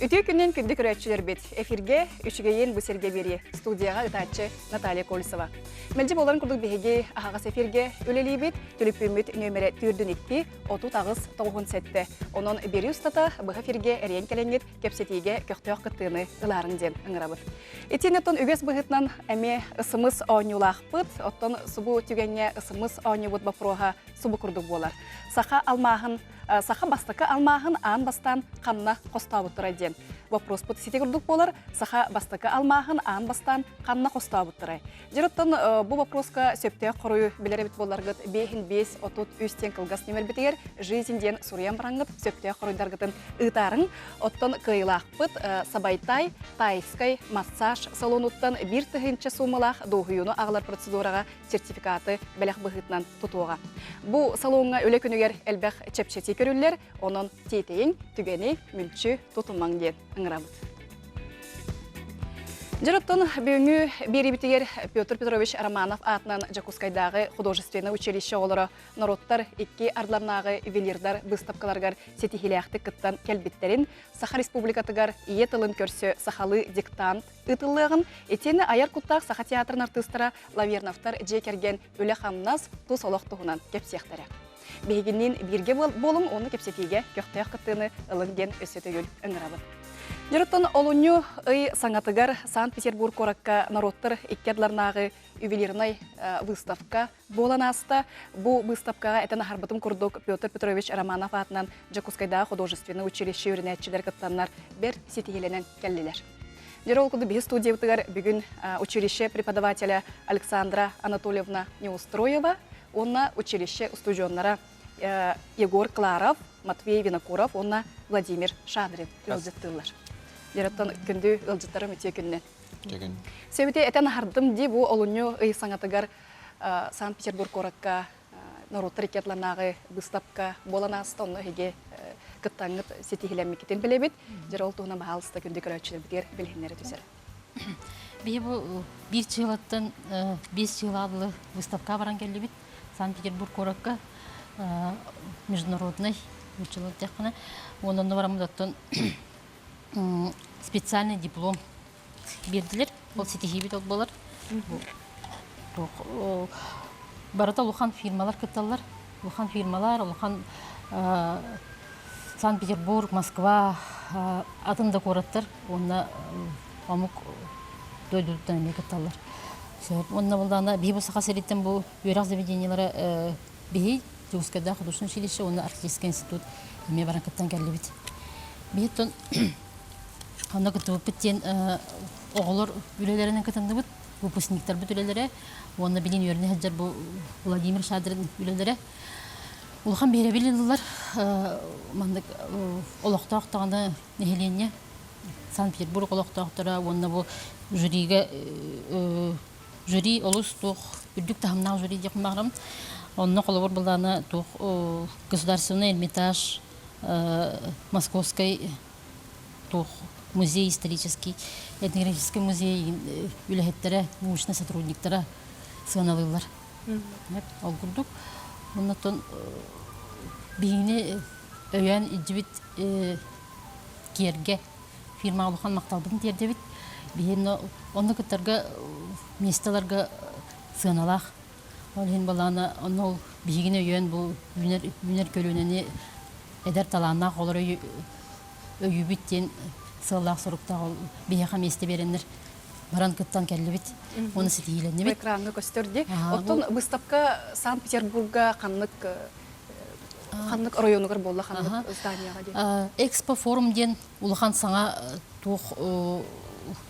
Үтүө күнүн күндү көрөөччүлэрбит. Эфиргэ үчүгэйин бу сиргэ биэрии. Студияҕа ытааччы Наталья Колесова. Мэлдьи буоларын курдук биһиги аһаҕас эфиргэ үлэлиибит. Түлүппүммүт нүөмэрэ түүрдүн 2 38 97. Онон биэрии устата быһа эфиргэ эрийэн кэлэҥҥит кэпсэтиигэ көхтөөх кыттыыны ылаарыҥ диэн ыҥырабыт. Итиэннэ оттон үгэс быһыытынан эмиэ ысымыс оонньуулаахпыт. Оттон субу түгэҥҥэ ысымыс оонньуубут боппуруоһа субу курдук буолар. Саха алмааһын саха бастакы алмааһын аан бастаан ханна хостообуттара диэн вопроспут сити курдук буолар. Саха бастакы алмааһын аан бастаан ханна хостообуттарай? Дьэр оттон бу вопроска сөптөөх хоруйу билэр эбит буолларгыт 5 5 33 диэн кылгас нүмербитигэр «Жизнь» диэн суруйан бараҥҥыт сөптөөх хоруйдаргытын ыытаарыҥ. Оттон кыайыылаахпыт Сабайтай тайскай массаж салонуттан 1000 суумалаах дуоһуйууну аҕалар процедураҕа сертификаты бэлэх быһыытынан тутуоҕа. Бу салоҥҥа үлэ күнүгэр элбэх чэпчэтии көрүллэр, онон тиэтэйиҥ, түгэни мүлчү тутумаҥ диэн ыҥырабыт. Дьоруттан бүгүҥҥү биэриибитигэр Петр Петрович Романов аатынан Дьокуускайдааҕы художественнай училище оҕолоро норуоттар икки ардыларынааҕы ювелирдар быыстапкаларыгар ситиһиилээхтик кыттан кэлбиттэрин, Саха Республикатыгар ийэ тылын көрсө сахалыы диктант ыытыллыаҕын, итиэннэ айар куттаах Саха театрын артыыстара Лаверновтар дьиэ кэргэн үлэ-хамнас, тус олох туһунан кэпсиэхтэрэ. Биһигинниин бииргэ буолуҥ уонна кэпсэтиигэ көхтөөх кыттыыны ылыҥ диэн өссө төгүл ыҥырабыт. Дьоруттан олунньу ый саҥатыгар Санкт-Петербург куоракка норуоттар икки ардыларынааҕы ювелирнай выставка буолан ааста. Бу быыстапкаҕа этэн аһарбытым курдук Петр Петрович Романов аатынан Дьокуускайдааҕы художественнай училище үөрэнээччилэр кыттаннар бэрт ситиһиилэнэн кэллилэр. Дьэ ол курдук биһи студиябытыгар бүгүн училище преподавателя Александра Анатольевна Неустроева уонна училище устудьуоннара Егор Кларов, Матвей Винокуров уонна Владимир Шадрин ыалдьыттыыллар. Дьэ, күндү ыалдьыттарым үтүө күннэн. Үтүө Сөбүтэ этэн аһардым дии бу олунньу ый саҥатыгар Санкт-Петербург куоракка норуоттар икки ардыларынааҕы быыстапка буолан ааста. Онно эһиги кыттаҥҥыт ситиһилэммиккитин билэбит. Дьэ ол туһунан баһаалыста күндү көрөөччүлэрбитигэр билиһиннэрэ түсэр. Биһи бу биир чыылаттан биэс чыылаабылы выставка баран кэллибит. Санкт-Петербург куоракка международный училище диэххинэ. Уонна онно бараммыт оттон специальный диплом биэрдилэр. Ол ситиһиибит ол буолар. Барыта улахан фирмалар кытталлар. Улахан фирмалар, улахан Санкт-Петербург, Москва, атын да куораттар уонна омук дойдутуттан эмиэ кытталлар. Уонна булдаана биһи бу Саха сириттэн бу үөрэх заведениелара биһи Дьокуускайдаах художественное училище уонна Арктический институт эмиэ баран кыттан кэллибит. Биһиттэн Онно кыттыбыппыт диэн оҕолор үлэлэринэн кытынныбыт, выпускниктарбыт үлэлэрэ уонна билин үөрэнэ сылдьар бу Владимир Шадрин үлэлэрэ. Улахан биһирэбил ыллылар маннык олохтоох даҕаны нэһилиэнньэ Санкт-Петербург олохтоохторо уонна бу жюригэ жюри олус туох үрдүк таһымнаах жюри диэх баҕарабын. Онно холобур былаана туох Государственный Эрмитаж, Московскай туох музей исторический, этнографический музей үлэһиттэрэ, научнай сотрудниктара сыаналыыллар. Ол курдук, оннотон биһигини өйөөн илдьибит киэргэ фирмаҕа улахан махталбытын тиэрдэбит. Биһиги онно кыттарга миэстэлэргэ сыаналаах. Ол иһин балаана онно ол биһигини өйөөн бу үүнэр үүнэр көлүөнэни эдэр талааннаах оҕолор өйүүбүт диэн сыаллаах соруктаах ол биһиэхэ миэстэ биэрэннэр баран кыттан кэллибит уонна ситиһиилэннибит. Экраҥҥа көстөр дии. Оттон выставка Санкт-Петербурга ханнык ханнык оройуонугар буолла ханнык зданияҕа диэн? Экспо форум диэн улахан саҥа туох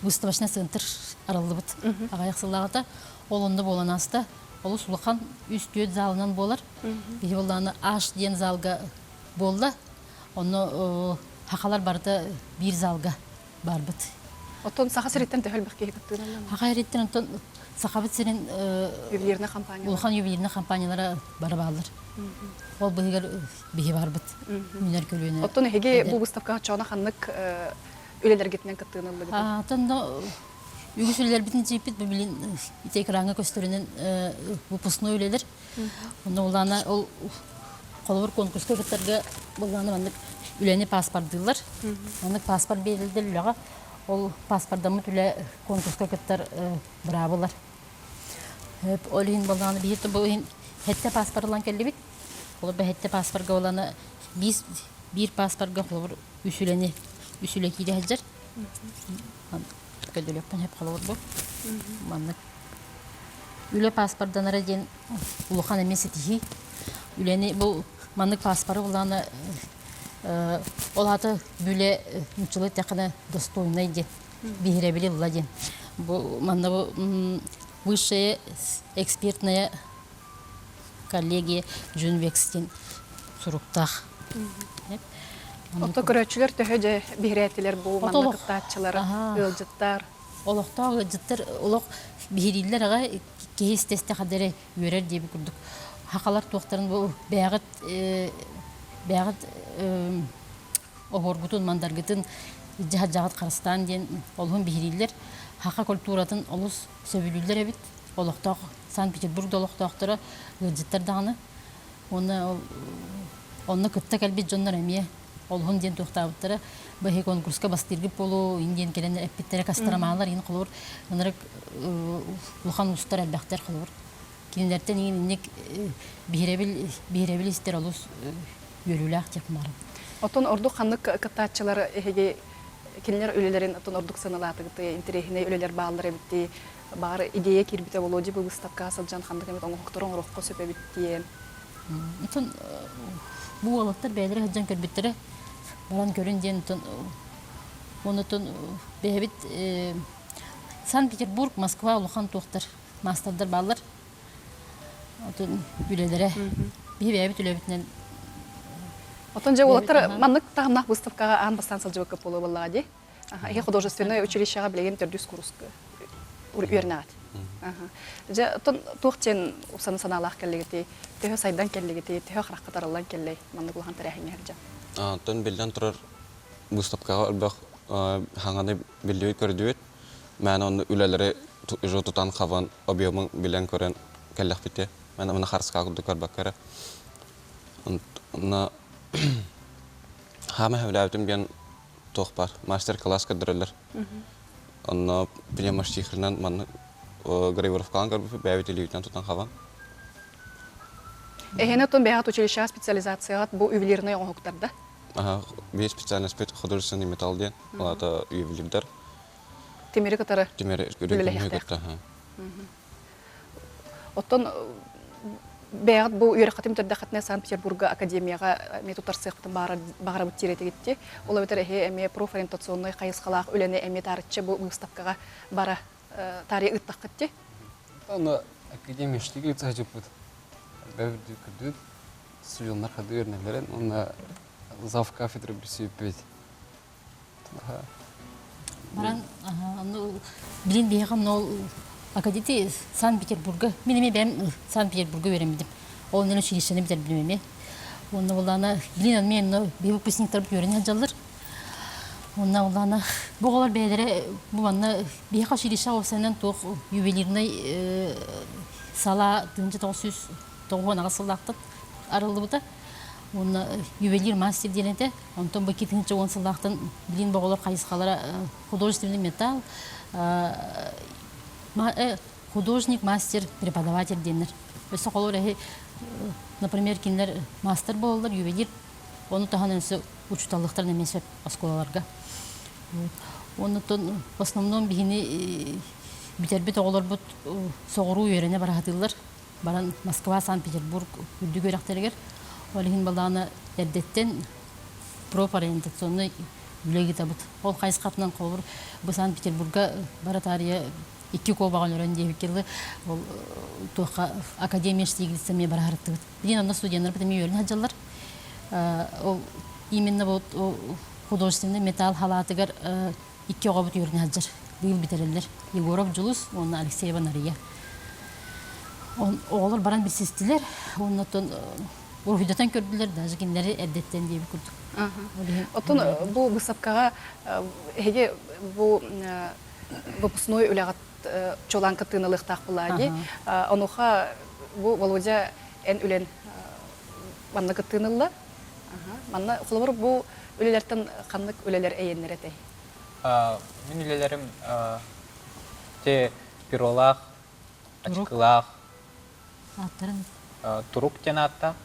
выставочный центр арыллыбыт аҕыйах сыллааҕыта. Ол онно буолан ааста. Олус улахан үс-түөрт залынан буолар. Биһи буоллаҕына Аш диэн залга буолла. Онно хахалар барыта биир залга барбыт. Оттон Саха сириттэн төһө элбэх киһи кыттыылар? Саха сириттэн оттон Сахабыт сирин ювелирный компания улахан ювелирный компаниялара бары бааллар. Ол быһыгар биһи барбыт. Үүнэр көлүөнэ. Оттон эһиги бу выставкаҕа чоно ханнык үлэлэргитинэн кыттыыны ыллыгыт? Оттон үгүс үлэлэрбитин тиийпит бу билин ити экраҥҥа көстөрүнэн выпускной үлэлэр. Онно улаана ол холобур конкурска кыттарга былаана маннык үлэни паспордыыллар. Маннык паспорт биэрэллэр үлэҕэ. Ол паспордаммыт үлэ конкурска кыттар быраабылар. Ол иһин буоллаҕына биһи бу иһин сэттэ паспорт ылан кэллибит. Холобур сэттэ паспорга буоллаҕына биир биир паспорга холобур үс үлэни үс үлэ киирэ сылдьар. Көрдөрүөхпүн сөп холобур бу. Маннык үлэ паспорданара диэн улахан эмиэ ситиһии. Үлэни бу маннык паспоры буллаҕына ол аата үлэ нууччалыы эттэххинэ достойнай диэн биһирэбили ылла диэн. Бу манна бу высшая экспертная коллегия Джунвекс диэн суруктаах. Отто көрөөччүлэр төһө дьэ биһирээтилэр бу манна кыттааччылар, ыалдьыттар? Олохтоох ыалдьыттар олох биһирииллэр аҕа киһи истэ-истэ хадары үөрэр диэбит курдук. Хахалар туохтарын бу бэйэҕит бэйэҕит оһуоргутун, мандаргытын дьаһадьаҕыт харыстаан диэн олуһун биһирииллэр. Хаха культуратын олус сөбүлүүллэр эбит. Олохтоох Санкт-Петербург да олохтоохторо ыалдьыттар даҕаны. Уонна онно кытта кэлбит дьоннор эмиэ олуһун диэн туохтаабыттара. Быһыы конкурска бастыыргыт буолуо ин диэн кэлэн эппиттэрэ кастрамаалар иин холобур ынырык улахан уустар элбэхтэр холобур. Кинилэртэн иин инник биһирэбил биһирэбил истэр олус үөрүүлээх диэх баарым. Оттон ордук ханнык кыттааччылар эһиги кинилэр үлэлэрин оттон ордук сыаналаатыгыт интэриэһинэй үлэлэр бааллар эбит баар идея киирбитэ Володя бу выставкаҕа сылдьан ханнык эмит оҥоһуктары оҥоруохха сөп эбит диэн. Оттон бу уолаттар бэйэлэрэ сылдьан көрбүттэрэ баран көрүн диэн оттон оннуттан бэйэбит Санкт-Петербург, Москва улахан туохтар маастардар бааллар. Отон үлэлэрэ биһи бэйэбит үлэбитинэн Отон дьэ уолаттар маннык таһымнаах выставкаҕа аан бастаан сылдьыбыкка буолуо буоллаҕа дии. Эһи художественнай училищеҕа билигин төрдүс курска үөрэнэҕит. Дьэ, оттон туох диэн упсаны санаалаах кэллигитий? Төһө сайдан кэллигитий? Төһө харахха тарыллан кэллэй? Маннык улахан тэрээһиҥҥэ сылдьан. Оттон биллэн турар выставкаҕа элбэх хаҥаны биллибит көрдүбүт. Мээнэ онно үлэлэри уже тутан хабан объемун билэн көрөн кэллэхпит Мээнэ мына харыскаа курдук көрбөккө эрэ. Онно хаама сөбүлээбитим диэн туох баар мастер-класс көрдөрөллөр. Онно пневмоштихрынан маннык гравировкалаан көрбүппүт бэйэбит илиибитинэн тутан хабан. Эһиэнэ оттон бэйэҕит училищеҕа специализацияҕыт бу ювелирнай оҥоһуктарда? Аха, биир специальностьпыт художественный металл диэн, ол аата ювелирдар. Тимири кытары Тимири кытта. Оттон бэйэҕит бу үөрэххитин бүтэрдэххитинэ Санкт-Петербурга академияҕа эмиэ туттарсыахпытын баҕарабыт диир этигитти. Ол эбэтэр эһи эмиэ профориентационнай хайысхалаах үлэни эмиэ таарыччы бу выставкаҕа бара таарыйа ыыттаххыт дии. Онно академия штыгы ыытсаһыппыт. Бэбүрдүү көрдүбүт. Студеннар хады үөрэнэллэрин уонна зав кафедра билсибиппит. Баран билин биһиэхэ ол академия Санкт-Петербурга мин эмиэ бэйэм Санкт-Петербурга үөрэммитим. Ол онно училищены бүтэрбитим эмиэ. Уонна буллаана билин эмиэ онно биһи выпускниктарбыт үөрэнэ сылдьаллар. Уонна буллаана бу оҕолор бэйэлэрэ бу манна биһиэхэ училище уопсайынан туох ювелирнай салаа 1998 сыллаахтан арыллыбыта. Уонна ювелир мастер диэн этэ. Онтон бу 2010 сыллаахтан билин боҕолор хайысхалара художественный металл, художник, мастер, преподаватель диэннэр. Өссө холобур эһи, например, кинилэр мастер буолаллар, ювелир, ону таһынан өссө учууталлыктарын эмиэ сөп оскуолаларга. Оннуттан в основном биһини бүтэрбит оҕолорбут соҕуруу үөрэнэ бара сатыыллар. Баран Москва, Санкт-Петербург үрдүк үөрэхтэригэр. Ол иһин балаана эрдэттэн профориентационнай үлэ ыытабыт. Ол хайысхатынан холобур бу Санкт-Петербурга бара таарыйа икки куобаҕын өрөн диэбиккэ дылы ол туохха академия Штиглица эмиэ бара сырыттыбыт. Билигин онно студеннарбыт эмиэ үөрэнэ сылдьаллар. Ол именно вот художественный металл халаатыгар икки оҕобут үөрэнэ сылдьар. Быйыл бүтэрэллэр. Егоров Дьулус уонна Алексеева Нария. Оҕолор баран билсистилэр. Уонна оттон уруһуйдатан көрдүлэр, даже кинилэри эрдэттэн диэбит курдук. Оттон бу быыстапкаҕа эһиги бу выпускной үлэҕит чуолаан кыттыыны ылыахтаах буоллаҕа дии. Онуоха бу Володя эн үлэн манна кыттыыны ылла. Манна холобур бу үлэлэртэн ханнык үлэлэр эйэннэр этэй? Мин үлэлэрим те перолаах, ачыкылаах, Ааттарын турук диэн ааттаах,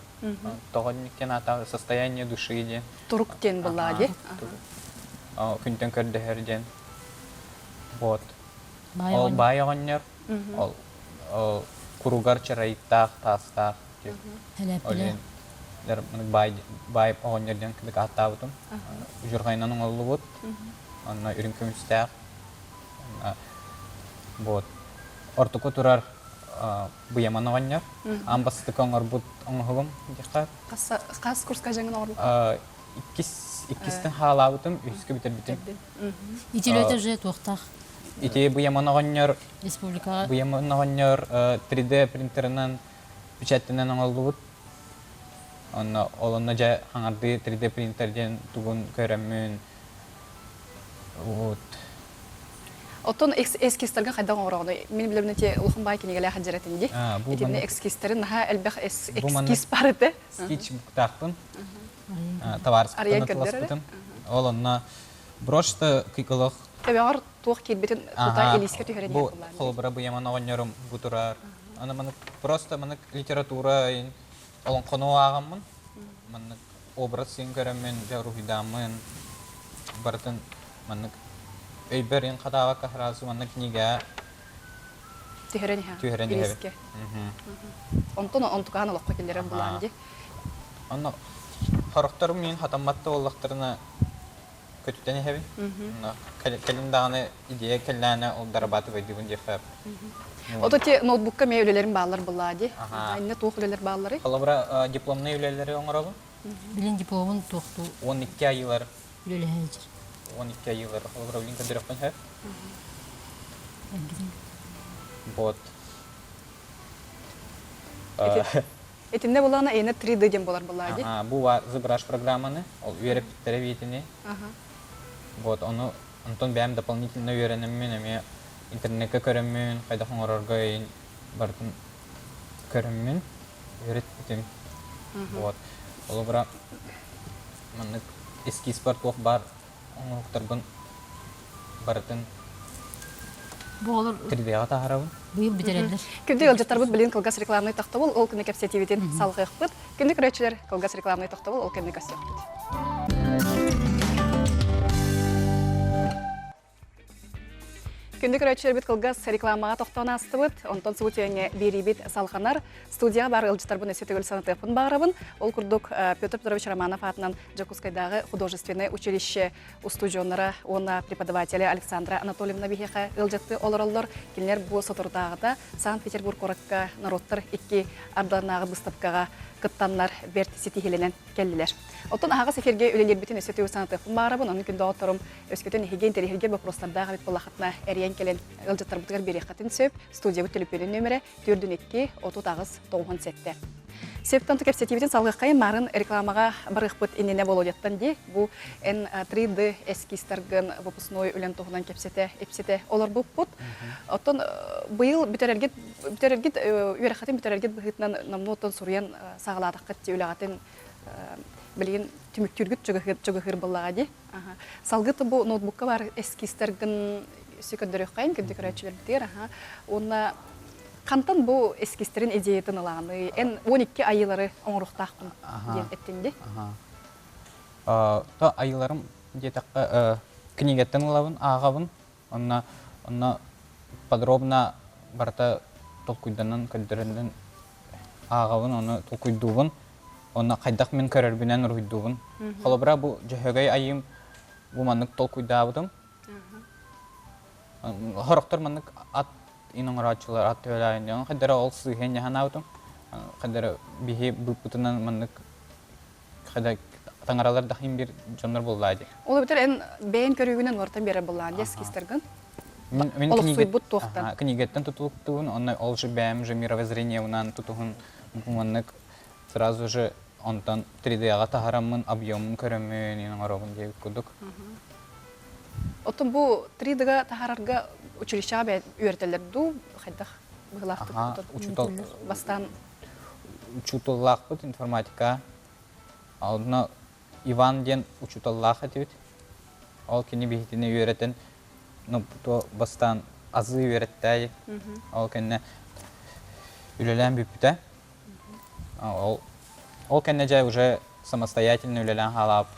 тоҕонньук диэн ааттаах, состояние души диэн. Турук диэн буоллаҕа дии. Күнтэн көрдөһөр диэн. Вот. Ол баай оҕонньор, ол куругар чарайыктаах, таастаах. Ол баай баай оҕонньор диэн кыдык ааттаабытым. Удьурҕайынан оҥоллубут. Онно үрүҥ көмүстээх. Вот. Ортоку турар Быйаман оҕонньор. Аан бастакы оҥорбут оҥоһугум диэххэ. Хас курска дьаҥын оҥорбут? Иккис иккистэн хаалаабытым, үһүскэ бүтэрбитим. Ити үлэтэ уже туохтаах? Ити Быйаман оҕонньор Республикаҕа Быйаман оҕонньор 3D принтерынан печаттанан оҥоллубут. Онно ол онно дьэ хаҥардыы 3D принтер диэн тугун көрөммүн вот. Оттон эскизтарга хайдах оҥороҕунуй? Мин билэбин ити улахан баай кинигэлээх дьэрэтин дии. Итиннэ эскизтэрин наһаа элбэх эскиз бар этэ. Скетчбуктаахпын. Табаарыспыттан атыласпытым. Ол онно брошта кыйкылах Төбөҕөр туох киирбитин тута илиискэ түһэрэн Бу холобура быйаман оҕонньорум бу турар. Аны маннык просто маннык литература олоҥхону ааҕаммын маннык образ син көрөммүн дьэ уруһуйдааммын барытын маннык өйбөр ин хатаабакка сразу маннык книга түһэрэн иһэ түһэрэн иһэбин. Онтон онтукаан олоххо киллэрэр булаан дии. Онно хорохторум миин хатаммат да буоллахтарына көтүтэн иһэбин. Кэлин даҕаны идея кэллээнэ ол дорабатывайдыыбын диэххэ. Ото ти ноутбукка эмиэ үлэлэрин бааллар буллаа дии. Инне туох үлэлэр баалларый? Холобура дипломнай үлэлэри оҥоробун. Билин дипломун туохтуу? 12 айыылар. Үлэлэһээчир. 12 айыылар. Холобура билин көрдөрөхпүн сөп. Вот. Итиннэ булаана эйнэ 3D диэн болар буллаа дии. Бу ZBrush программаны, ол үөрэппиттэрэ биитини. Вот, ону онтон бэйэм дополнительно үөрэнэммин эмиэ интернеккэ көрөммүн, хайдах оҥорорго эйин барытын көрөммүн үөрэппитим. Вот. Холобура, маннык эскизпар туох баар оҥоһуктарбын барытын Буолар 3D-ҕа таһаарабын. Быйыл бүтэрэллэр. Күндү ыалдьыттарбыт билин кылгас рекламнай тохтобул ол күнү кэпсэтиибитин салҕыахпыт. Күндү көрөөччүлэр кылгас рекламнай тохтобул ол кэннэ көрсүөхпүт. Күндү көрөөччүлэрбит кылгас рекламаҕа тохтоон аастыбыт. Онтон субу түгэҥҥэ биэриибит салҕанар. Студияҕа баар ыалдьыттарбын өссө төгүл санатыахпын баҕарабын. Ол курдук Петр Петрович Романов аатынан Дьокуускайдааҕы художественнай училище устудьуоннара уонна преподавателэ Александра Анатольевна биһиэхэ ыалдьытты олороллор. Кинилэр бу соторутааҕыта Санкт-Петербург куоракка норуоттар икки ардыларынааҕы быыстапкаҕа кыттаннар бэрт ситиһиилэнэн кэллилэр. Оттон аһаҕас эфиргэ үлэлиирбитин өссө төгүл санатыахпын баҕарабын. Онон күндү доҕотторум, өскөтүн эһиги интэриэһиргиир боппуруостардаах эбит буоллаххытына, эрийэн кэлэн ыалдьыттарбытыгар биэриэххитин сөп. Студиябыт төлөпүөнүн нүөмэрэ 42 38 97. Септон кэпсэтиибитин салгыаххайын марын рекламаҕа барыахпыт иннинэ Володяттан дии. Бу эн 3D эскизтаргын выпускной үлэн туһунан кэпсэтэ, ипсэтэ олорбуппут. Оттон быйыл бүтэрэргит бүтэрэргит үөрэххитин бүтэрэргит быһыытынан номнуо оттон суруйан саҕалаатаххыт дии үлэҕитин билигин түмүктүүргүт чугаһыыр буоллаҕа дии. Салгыы бу ноутбукка бар эскизтаргын өссө көрдөрүөххэйин күндү көрөөччүлэрбитигэр аха уонна хантан бу эскизтерин идеятын ылаҕыный эн 12 айыылары оҥоруохтаахпын диэн эттин ди То айыыларым диэтэххэ книгаттан ылабын ааҕабын онно онно подробно барыта толкуйданан көрдөрөннөн ааҕабын ону толкуйдуубун Онно хайдах мин көрөрбүнэн уруһуйдуубун. Холобура, бу Дьөһөгөй айыым бу маннык толкуйдаабытым. Хорохтор маннык ат ин оҥорооччулар ат төһөлөөн диэн хайдара ол сыыһа ньаһанаабытым. Хайдара биһи быыппытынан маннык хайда таҥаралар дахин бир дьоннор буоллаа дии. Ол эбэтэр эн бэйэн көрүүгүнэн уортан биэрэр буоллаан дии эскизтаргын. Мин Олохсуйбут туохтан. Книгаттан тутулуктугун, онно ол же бэйэм же мировоззрениебынан тутуһун маннык сразу же онтон 3D-ҕа таһараммын объемун көрөммүн иин оҥоробун диэбит курдук. Оттон бу 3D-га таһаарарга училищеҕа үөрэтэллэр дуу хайдах быһыылаахтык учуутал бастаан учууталлаахпыт информатика. Онно Иван диэн учууталлаах этибит. Ол кини биһитини үөрэтэн, ну, то бастаан азыы үөрэттээйи. Ол кэннэ үлэлээн бүппүтэ. Ол, ол кэннэ дьэ уже самостоятельно үлэлээн хаалаабыт.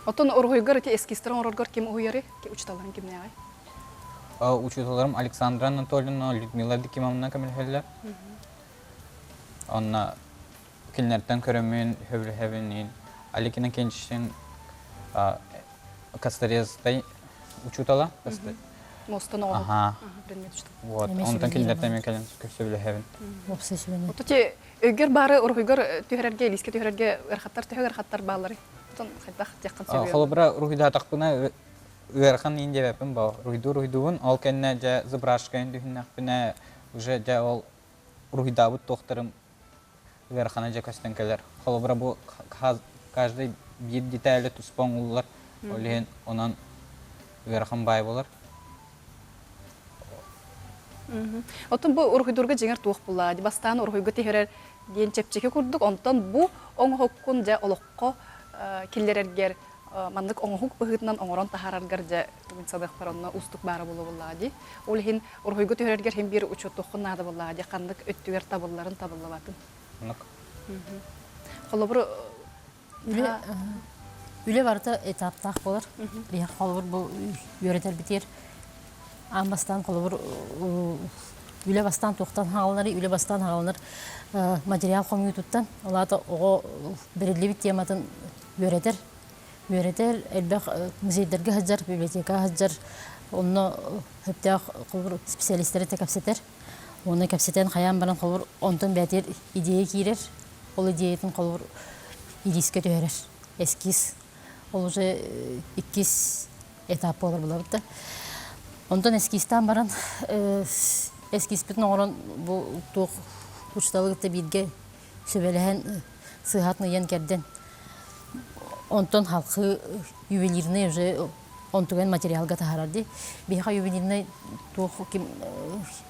Оттон уруһуйгар ити эскизтэр оҥороргор ким уһуйары? Учууталларыҥ кимнээҕий? Учууталларым Александра Анатольевна, Людмила Дикимовна көмөлөһөллөр. Онно кинилэртэн көрөммүн, сөбүлэһэбин. Аликина Кенчишин Косторезтай учуутала. Мостон оҕо. Аха. Вот. Онтон кинилэртэн мен кэлэн сөбүлэһэбин. Уопсай сүбэни. Оту өйгөр баары уруһуйгар түһэрэргэ, илиискэ түһэрэргэ ыарахаттар төһө ыарахаттар баалларый? Отон хайдах диэххин сөбүй? Холобура, уруһуйдаатахпына ыарахан иин диэбэппин боо. Уруһуйдуу уруһуйдуубун. Ол кэннэ дьэ забражкайын түһүннэхпинэ уже дьэ ол уруһуйдаабыт туохтарым ыарахана дьэ көстөн кэлэр. Холобура бу каждый биир детали туспа оҥуллар. Ол иһин онон ыарахан баай болар. Оттон бу уруһуйдуурга дьиҥэр туох булла? Бастаан уруһуйга түһэрэр диэн чэпчэки курдук, онтон бу оҥоһуккун дьэ олоххо киллэрэргэр маннык оҥоһук быһыытынан оҥорон таһаараргар дьэ мин саныахпар онно уустук баара буолуо буоллаҕа дии. Ол иһин уруһуйга түһэрэргэр иһин биир учуоттуоххун наада буоллаҕа дии, ханнык өттүгэр табылларын табыллыбатын. Оннук. Холобур, Үлэ, үлэ барыта этаптаах буолар. Биһиэхэ холобур бу үөрэтэрбитигэр аан бастаан холобур үлэ бастаан туохтан хааланарый, үлэ бастаан хааланар материал хомуйуутуттан, ол аата оҕо бэриллибит тематын үөрэтэр, үөрэтэр, элбэх музейдарга сылдьар, библиотекаҕа сылдьар, онно сөптөөх холобур специалистары кэпсэтэр. Уонна кэпсэтэн хайаан баран холобур онтон бэйэтигэр идея киирэр, ол идеятын холобур илиискэ түһэрэр, эскиз. Ол уже иккис этап буолар булабыт да. Онтон эскизтаан баран эскизпитин оҥорон бу туох учууталы кытта бииргэ сүбэлэһэн сыыһатын ыйан кэрдэн онтон халқы ювелирный уже онтуган материалга таһаарар дии. Биһиэхэ ювелирный туох ким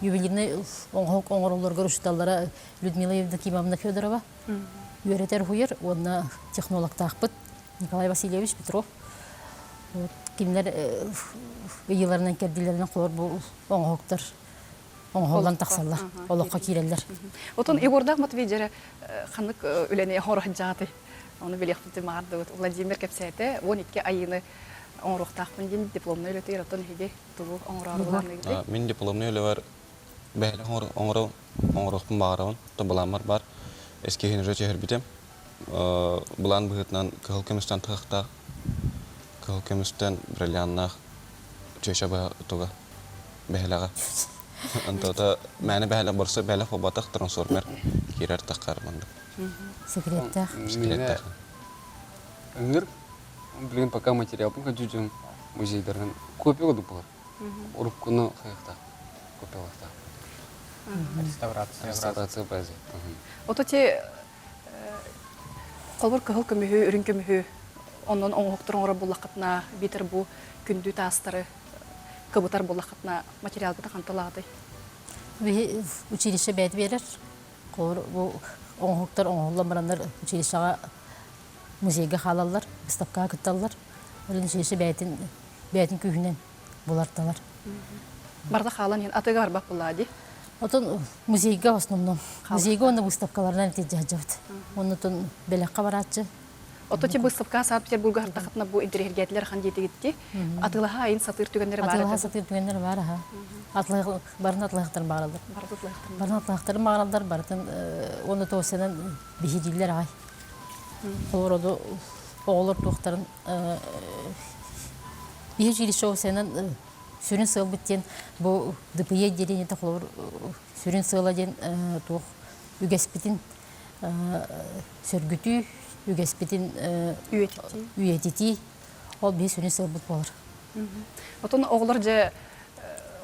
ювелирный оҥоһук оҥороллоргор учууталлара Людмила Евдокимовна Федорова үөрэтэр уһуйар уонна технологтаахпыт Николай Васильевич Петров. Вот кинилэр ыйыыларынан кэрдиилэринэн холор бу оҥоһуктар оҥоһуллан тахсаллар, олоххо киирэллэр. Отон Егордаах Матвей дьэрэ ханнык үлэни оҥоро сылдьаҕытый? Ону билиэхпитин баҕардыбыт. Владимир кэпсээтэ, 12 айыыны оҥоруохтаахпын диэн дипломнай үлэтигэр оттон эһиги тугу оҥороору былаанныгытый? Мин дипломнай үлэбэр бэйэлээх оҥоро оҥоруохпун баҕарабын. То былааммар баар. Эскиһин уже түһэрбитим. Былаан быһыытынан кыһыл көмүстэн тыһахтаах, кыһыл көмүстэн бриллианнаах чүөчэ быһа туга бэһилэҕэ. Онтото мээнэ бэһилэх борсо бэһилэх буолбатах трансформер киирэр таххар маннык. Секреттээх. Секреттээх. Ыҥыр билигин пока материалбын көрдүүрдүм музейдарынан копия курдук буолар. Уруккуну хайыахтаах копиялаахтаах. Реставрация. Реставрация базы. Ото те холбор кыһыл көмүһү, үрүҥ көмүһү онон оҥоһуктар оҥорор буллаххытына, биитэр бу күндү таастары кыбытар буллаххытына материалгыта ханталаатай? Биһи училище бэйэтэ биэрэр. Холобур, бу оҥоһуктар оҥоһуллан бараннар училищеҕа музейга хаалаллар, выставкаҕа кытталлар. Ол училище бэйэтин бэйэтин күүһүнэн буларталар. Барда хаалан иһин атыыга барбат буоллаа дии. Отон музейга в основном. Музейга уонна выставкаларынан ити дьаһдьабыт. Оннутун бэлэххэ барааччы. Ото ти выставка Санкт-Петербурга хартахатына бу интэриэһиргээтилэр хан диэтигитти. Атыылаһа айын сатыыр түгэннэри бар Атыылаһа сатыыр түгэннэр бар аха. Атылаһ барын атылаһахтарын баараллар. Барытын атылаһахтарын. Барын атылаһахтарын баараллар, барытын уонна туосанан биһирииллэр аҕай. Олороду оҕолор туохтарын биһи училище осенан сүрүн сыалбыт диэн бу ДПЕ отделениета холобур сүрүн сыала диэн туох үгэспитин сөргүтүү, үгэспитин үйэтитии ол биһи сүрүн сыалбыт буолар. Отон оҕолор дьэ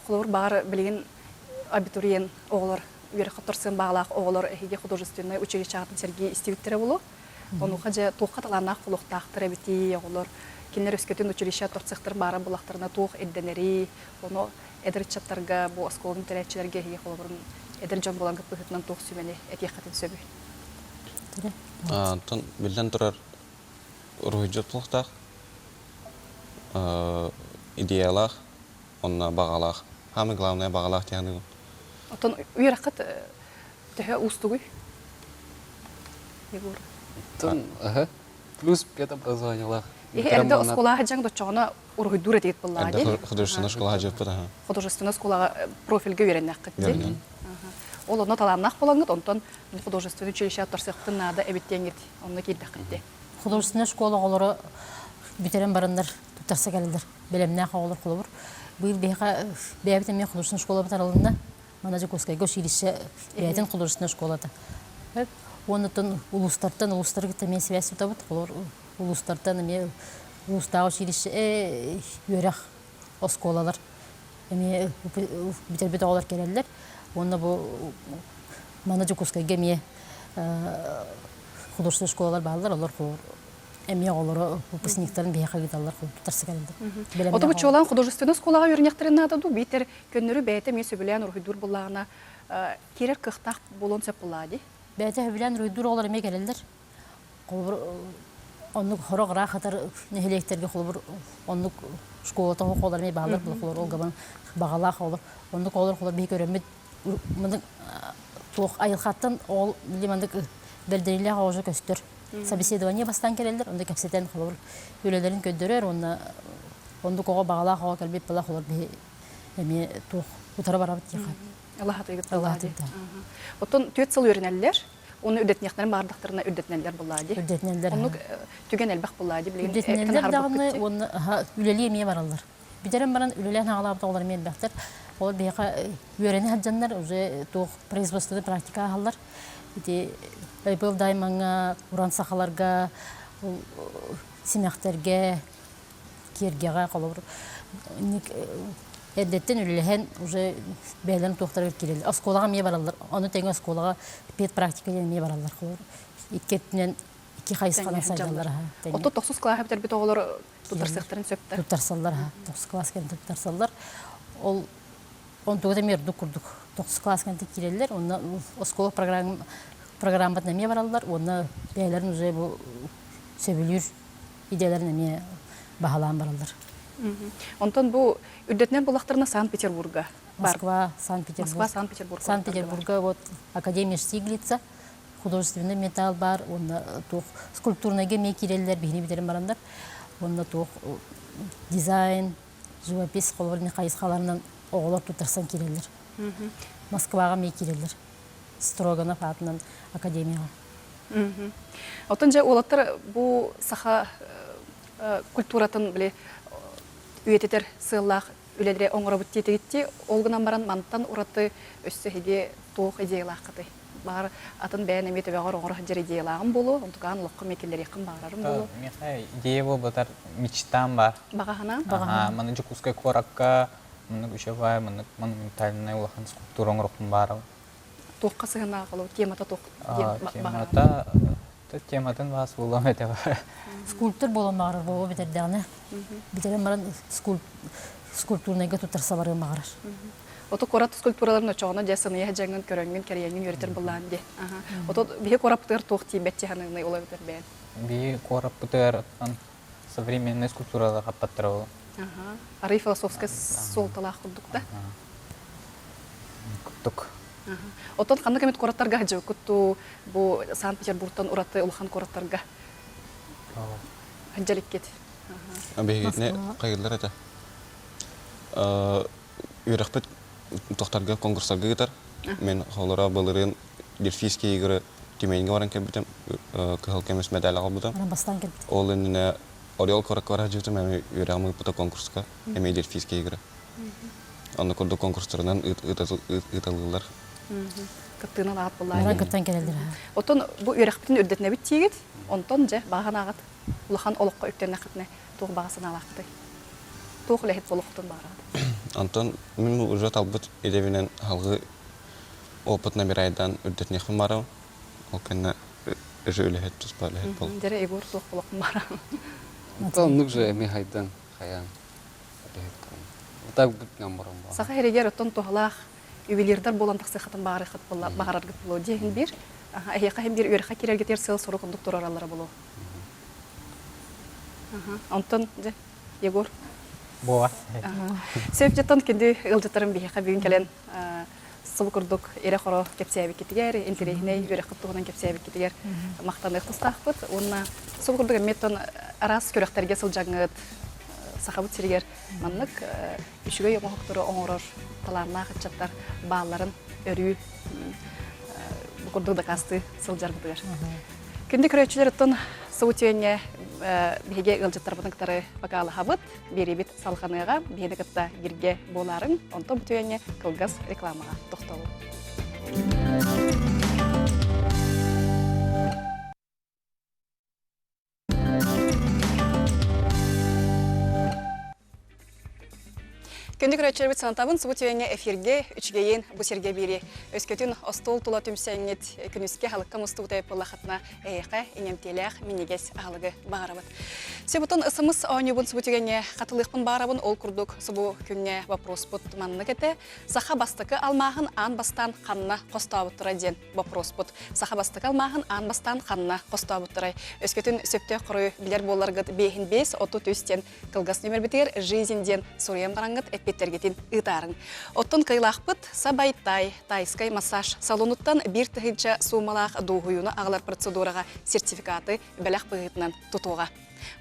холобур баҕар билигин абитуриент оҕолор үөрэххэ торсуон баҕалаах оҕолор эһиги художественнай училищеҕытын сэргии истибиттэрэ буолуо. Онуоха дьэ туохха талааннаах буолуохтаахтар эбитий оҕолор кинилэр өскөтүн училище торсуохтар баара буллахтарына туох ирдэнэрий ону эдэр ыччаттарга бу оскуоланы бүтэрээччилэргэ эһиги холобурун эдэр дьон буоларгыт быһыытынан туох сүбэни этиэххитин сөбүй? Онтон биллэн турар уруһуйдьут буолуохтаах, идеялаах, онно баҕалаах. Самое главное баҕалаах диэн Оттон үөрэххит төһө уустугуй? Егор. Оттон плюс педобразованиелаах. Эрдэ оскуолаҕа дьаҥ доччоҕуна уруһуйдуур этигит буоллаҕа дии. Художественная школаҕа дьыппыт аха. Художественная школаҕа профильга үөрэннэххит дии. Ол онно талааннаах буолаҥҥыт, онтон художественный училище аттарсыахпытын наада эбит диэҥҥит онно киирдэххит дии. Художественная школа оҕолоро бүтэрэн бараннар туттарса кэлэллэр. Бэлэмнээх оҕолор холобур. Быйыл биһиэхэ бэйэбит эмиэ художественная школабыт арылынна. Мана Дьокуускайга училище бэйэтин художественная школата. Уонна улуустартан улуустары кытта эмиэ связь тутабыт. Холобур улуустартан эмиэ улуустааҕы училище үөрэх оскуолалар эмиэ бүтэрбит оҕолор кэлэллэр. Уонна бу маны Дьокуускайга эмиэ художественный школалар бааллар, олор эмиэ оҕолору выпускниктарын биһиэхэ ыыталлар, туттарса кэлэллэр. Оту бу чуолаан художественный школаҕа үөрэниэхтэрин наада дуу, биитэр көннөрү бэйэтэ эмиэ сөбүлээн уруһуйдуур буоллаҕына киирэр кыахтаах буолуон сөп буоллаҕа дии? Бэйэтэ сөбүлээн уруһуйдуур оҕолор эмиэ кэлэллэр. Холобур, оннук сорох ыраах хатар нэһилиэктэргэ холобур оннук школата оҕолор эмиэ бааллар буолар ол габан баҕалаах оҕолор оннук оҕолор холобур биһи көрөммүт маннык туох айылҕаттан ол били маннык бэрдэриилээх оҕо көстөр собеседование бастаан кэлэллэр онно кэпсэтэн холобур үлэлэрин көрдөрөр уонна оннук оҕо баҕалаах оҕо кэлбит буолла холобур биһи эмиэ туох утары барабыт диэхэ Алаһатыйгыт Оттон түөрт сыл үөрэнэллэр Уну үрдэтиниэхтэрин баҕардахтарына үрдэтинэллэр буллаа дии. Үрдэтинэллэр. Оннук түгэн элбэх буллаа дии. Билигин Үрдэтинэллэр даҕаны уонна үлэлии эмиэ бараллар. Бүтэрэн баран үлэлээн хаалаабыт оҕолор эмиэ элбэхтэр. Ол биһиэхэ үөрэнэ сылдьаннар уже туох производственный практика ааһаллар. Ити Айбыл Даймаҥҥа, Уран сахаларга, симэхтэргэ, киэргэҕэ холобур эрдэттэн үлэлэһэн уже бэйэлэрин туохтарыгар киирэллэр. Оскуолаҕа эмиэ бараллар. Ону тэҥэ оскуолаҕа педпрактика диэн эмиэ бараллар. Холобур икки өттүнэн икки хайысханан сайдаллар. Ото тохсус кылааһы бүтэрбит оҕолор туттарсыахтарын сөп да? Туттарсаллар. Тохсус кылаас кэлэн туттарсаллар. Ол онтуга эмиэ ордук курдук. Тохсус кылаас кэлэн киирэллэр. Онно оскуола программатын эмиэ бараллар. Уонна бэйэлэрин уже бу сөбүлүүр идэлэрин эмиэ баһылаан бараллар. Онтон бу үрдэтинэн буллахтарына Санкт-Петербурга. Москва, Санкт-Петербург. Москва, Санкт-Петербург. Санкт-Петербурга вот Академия Штиглица, художественный металл бар, уонна туох скульптурнайга эмиэ киирэллэр, биһини бүтэрэн бараннар. Уонна туох дизайн, живопись холобур хайысхаларынан оҕолор туттарсан киирэллэр. Москваҕа эмиэ киирэллэр. Строганов аатынан академияҕа. Оттон дьэ уолаттар бу саха культуратын били үйэтитэр сыаллаах үлэлэри оҥоробут диэтигитти, ол гынан баран мантан ураты өссө эһиги туох идеялааххытый? Баҕар атын бэйэн эмиэ төбөҕөр оҥоро сылдьар идеялааҕым буолуо, онтукаан олоххо эмиэ киллэриэххин баҕарарым буолуо. Миэхэ идея буолбатар мечтам бар. Баҕаһына? Аха, маны Дьокуускай куоракка маннык үчүгэй, маннык монументальнай улахан скульптура оҥоруохпун баарабын. Туохха сыһыаннаах ол темата туох диэн Темата тематын баас буолуом этэ Скульптор буолан баҕарар буолуо бүтэрдэҕинэ. Бүтэрэн баран скульптурнайга туттарса барыан баҕарар. Ото куорат скульптураларын очоҕуна дьэ сыныйа дьаҥын көрөҥҥүн кэрийэҥҥин үөрэтэр былаан дии. Ото биһи куораппытыгар туох тиийбэт дьаһаныгынай ол эбэтэр бэйэн. Биһи куораппытыгар современный скульптуралар хаппаттара ол. Арый философскай суолталаах курдук да. Куттук. Оттон ханнык эмит куораттарга сылдьыбыккыт бу Санкт-Петербургтан ураты улахан куораттарга сылдьа Биһигитини хайыыллар этэ. Үөрэхпит тохтарга конкурстарга ыытар. Мен холоро былырыын Дельфийские игры Тюменьга баран кэлбитим, кыһыл көмүс медаль аҕалбытым. Бастаан кэлбит. Ол иннинэ Орел куоракка бара сылдьыбытым, эмиэ үөрэҕим ыыппыта конкурска, эмиэ Дельфийские игры. Онно курдук конкурстарынан ыыталыыллар. Кыттыыны алаат буллаа. Кыттан кэлэллэр. Оттон бу үөрэхпитин үрдэтинэбит тиигит, онтон дьэ баҕа санааҕыт улахан олоххо үктэннэххитинэ туох баҕа санаалааххытый? Туох үлэһит буолуоххутун баҕараҕыт? Онтон мин уже талбыт идэбинэн салгыы опыт набирайдаан үрдэтиниэхпин баарым. Ол кэннэ уже үлэһит туспа үлэһит буоллум. Дьэрэ Егор туох буолуохпун баарам? Онтон оннук же эмиэ хайдан хайаан Саха сиригэр оттон туһалаах ювелирдар буолан тахсыаххытын баҕарыаххыт буолла баҕараргыт буолуо диэһин биир. Эһиэхэ иһин биир үөрэххэ киирэргитигэр сыал-сорук курдук туруораллара буолуо. Онтон дьэ, Егор. Буола. Сөп дьоттон күндү ыалдьыттарым биһиэхэ бүгүн кэлэн сыл курдук ирэ-хоро кэпсээбиккитигэр, интэриэһинэй үөрэххит туһунан кэпсээбиккитигэр махтаныах тустаахпыт. Уонна сыл курдук эмиэ араас күрэхтэргэ сылдьаҥҥыт Сахабыт сиригэр маннык үчүгэй оҥоһуктары оҥорор талааннаах ыччаттар баалларын өрүү бу курдук дакаастыы сылдьарбытыгар. Күндү көрөөччүлэр оттон субутүөҥҥэ биһиги ыалдьыттарбытын кытары бакаалаһабыт, биэриибит салҕаныаҕа, биһини кытта бииргэ буолаарыҥ, онтон бүтүөҥҥэ кылгас рекламаҕа тохтолу. Күндү көрөөччүлэрбит санатабын, субу түгэҥҥэ эфиргэ үчүгэйин бу сиргэ биири өскөтүн остуол тула түмсэҥҥит күнүскэ аһылыкка мустубут буоллахытына эһиэхэ иҥэмтиэлээх минньигэс аһылыгы баҕарабыт. Себутун ысымыс оонньуубун субу түгэҥҥэ хатылыахпын баҕарабын ол курдук субу күҥҥэ вопроспут маннык этэ. Саха бастакы алмааһын аан бастаан ханна хостообуттара диэн боппуруоспут. Саха бастакы алмааһын аан бастаан ханна хостообуттарай? Өскөтүн сөптөөх хоруйу билэр буолларгыт биэһин биэс, 33 диэн кылгас нүмербитигэр «Жизнь» диэн суруйан бараҥҥыт эппиэттэргитин ыытаарыҥ. Оттон кыайыылаахпыт Сабайтай тайскай массаж салонуттан 1000 суумалаах дуоһуйууну аҕалар процедураҕа сертификаты бэлэх быһыытынан тутуоҕа.